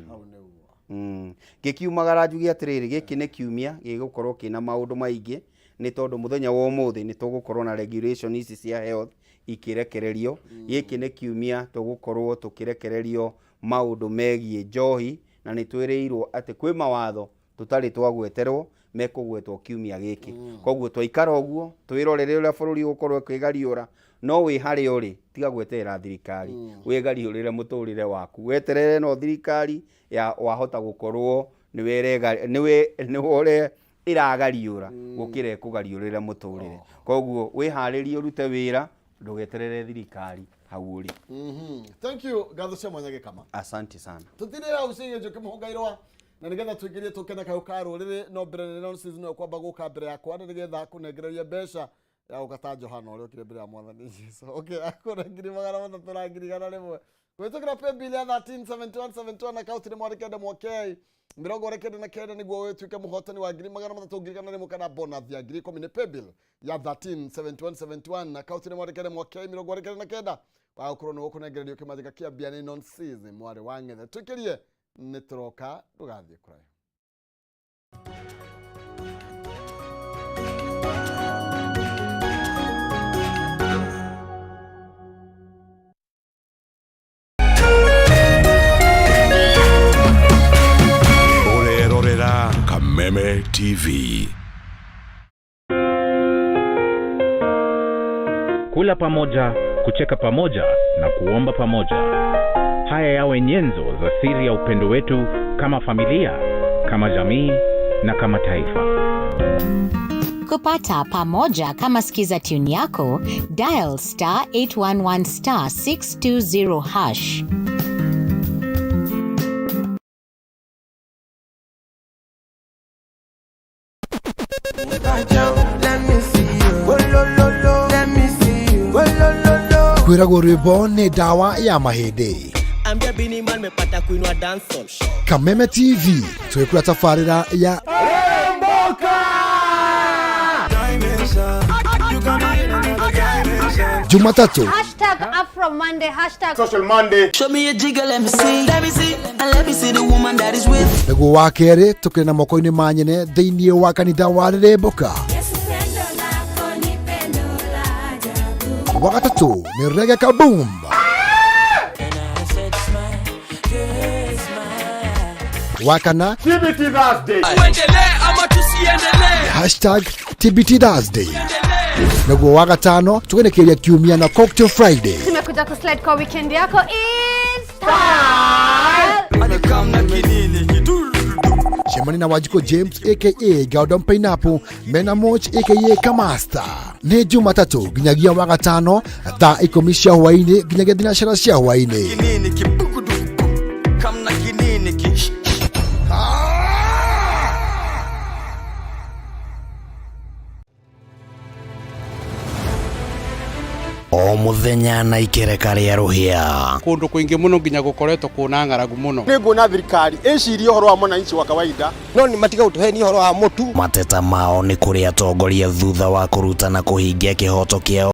Hau nĩguo. Ngĩkiumagara njuge atĩrĩrĩ, gĩkĩ nĩ kiumia gĩgũkorwo kĩna maũndũ maingĩ nĩ tondũ mũthenya wa ũmũthĩ nĩ tũgũkorwo na regulation ici cia health ikĩrekererio. Gĩkĩ nĩ kiumia tũgũkorwo tũkĩrekererio maũndũ megiĩ njohi, na nĩ twĩrĩirwo atĩ kwĩ mawatho tũtarĩ twagweterwo mekũgwetwo kiumia gĩkĩ. Koguo twaikara ũguo twĩrorere ũrĩa bũrũri ũgũkorwo ũkĩgariũra. No wĩ harĩa ũrĩ, tiga gweterera thirikari, wĩgariũrĩre mũtũrĩre waku. Weterere no thirikari ya wahota gũkorwo nĩwe ũrĩa ĩragariũra gũkĩra ĩkũgariũrĩre mũtũrĩre. Koguo wĩharĩrie ũrute wĩra, ndũgeterere thirikari hau ũrĩ. Thank you, ngatho cia mwanya Gĩkama. Asante sana. Tutire hau ciĩgiĩ Njũkĩ Mũhũngairwa na nĩgetha tũingĩrie tũke na kayũ ka rũrĩrĩ, no mbere nĩ nonsense no kwamba gũka mbere yakwa na nĩgetha kũnengereria mbeca ya gũka ta Johana ũrĩa ũkire mbere ya Mwathani Jesu. Okay, akũra 300,000 na 100,000 kũhĩtũkĩra paybill ya 137171, akaunti nĩ mwandĩke ndemwa K 99 nĩguo ũtuĩke mũhotani wa 300,000 100,000 kana bonus ya 10,000. Nĩ paybill ya 137171, akaunti nĩ mwandĩke ndemwa K 99, wa gũkorwo nĩ gũkũnengererio kĩmanjĩka kĩa mbia nĩ nonsense mwarĩ wa ng'ethe. Tũikĩrie, nĩ tũroka, ndũgathiĩ kũraihu. Ũrerorera Kameme TV. Kula pamoja, kucheka pamoja na kuomba pamoja. Haya yawe nyenzo za siri ya upendo wetu kama familia, kama jamii na kama taifa. Kupata pamoja kama skiza tune yako, dial *811*620#. Let me see you. Oh, lo, lo, lo. Let me see you. Oh, lo, lo, lo. Kwĩragwo rwĩmbo nĩ ndawa ya mahĩndĩ. Ambia Bini Man mepata kuinua dancehall. Kameme TV twĩkũra tabarĩra ya Dimension. You got me in another dimension. Jumatatu #AfroMonday, hashtag Show me a jigger, let me see. Let me see. And let me see the woman that is with. Nĩguo wa kerĩ tũkĩrĩ na moko-inĩ ma nyene thĩinĩ wa kanitha wa Rĩrĩmbũka. Wa gatatũ nĩ Rege Kaboom. Wa kana #TBTThursday, nĩguo wa gatano tũgenekeria kiumia na Cocktail Friday. Tumekuja kuslide kwa weekend yako in style. Cemani na Wanjikũ James aka Galdon Pineapple mena Moch aka Kamasta nĩ Jumatatũ nginyagia wa gatano thaa 10 cia hwaĩ-inĩ nginyagia thinacara cia hwaĩ-inĩ. Kinini kibugudugu. Kamna kinini ki. O muthenya na ikereka rĩa rũhĩa. Kundu kwingi muno nginya gukoretwo kuna ng'aragu muno. Nĩ nguona thirikari ĩcirie ũhoro wa mwananchi wa kawaida, no nĩ matiga gũtũhenia ũhoro wa mũtu. Mateta mao nĩ kũrĩ atongoria thutha wa kũruta na kũhingia kĩhoto kĩao.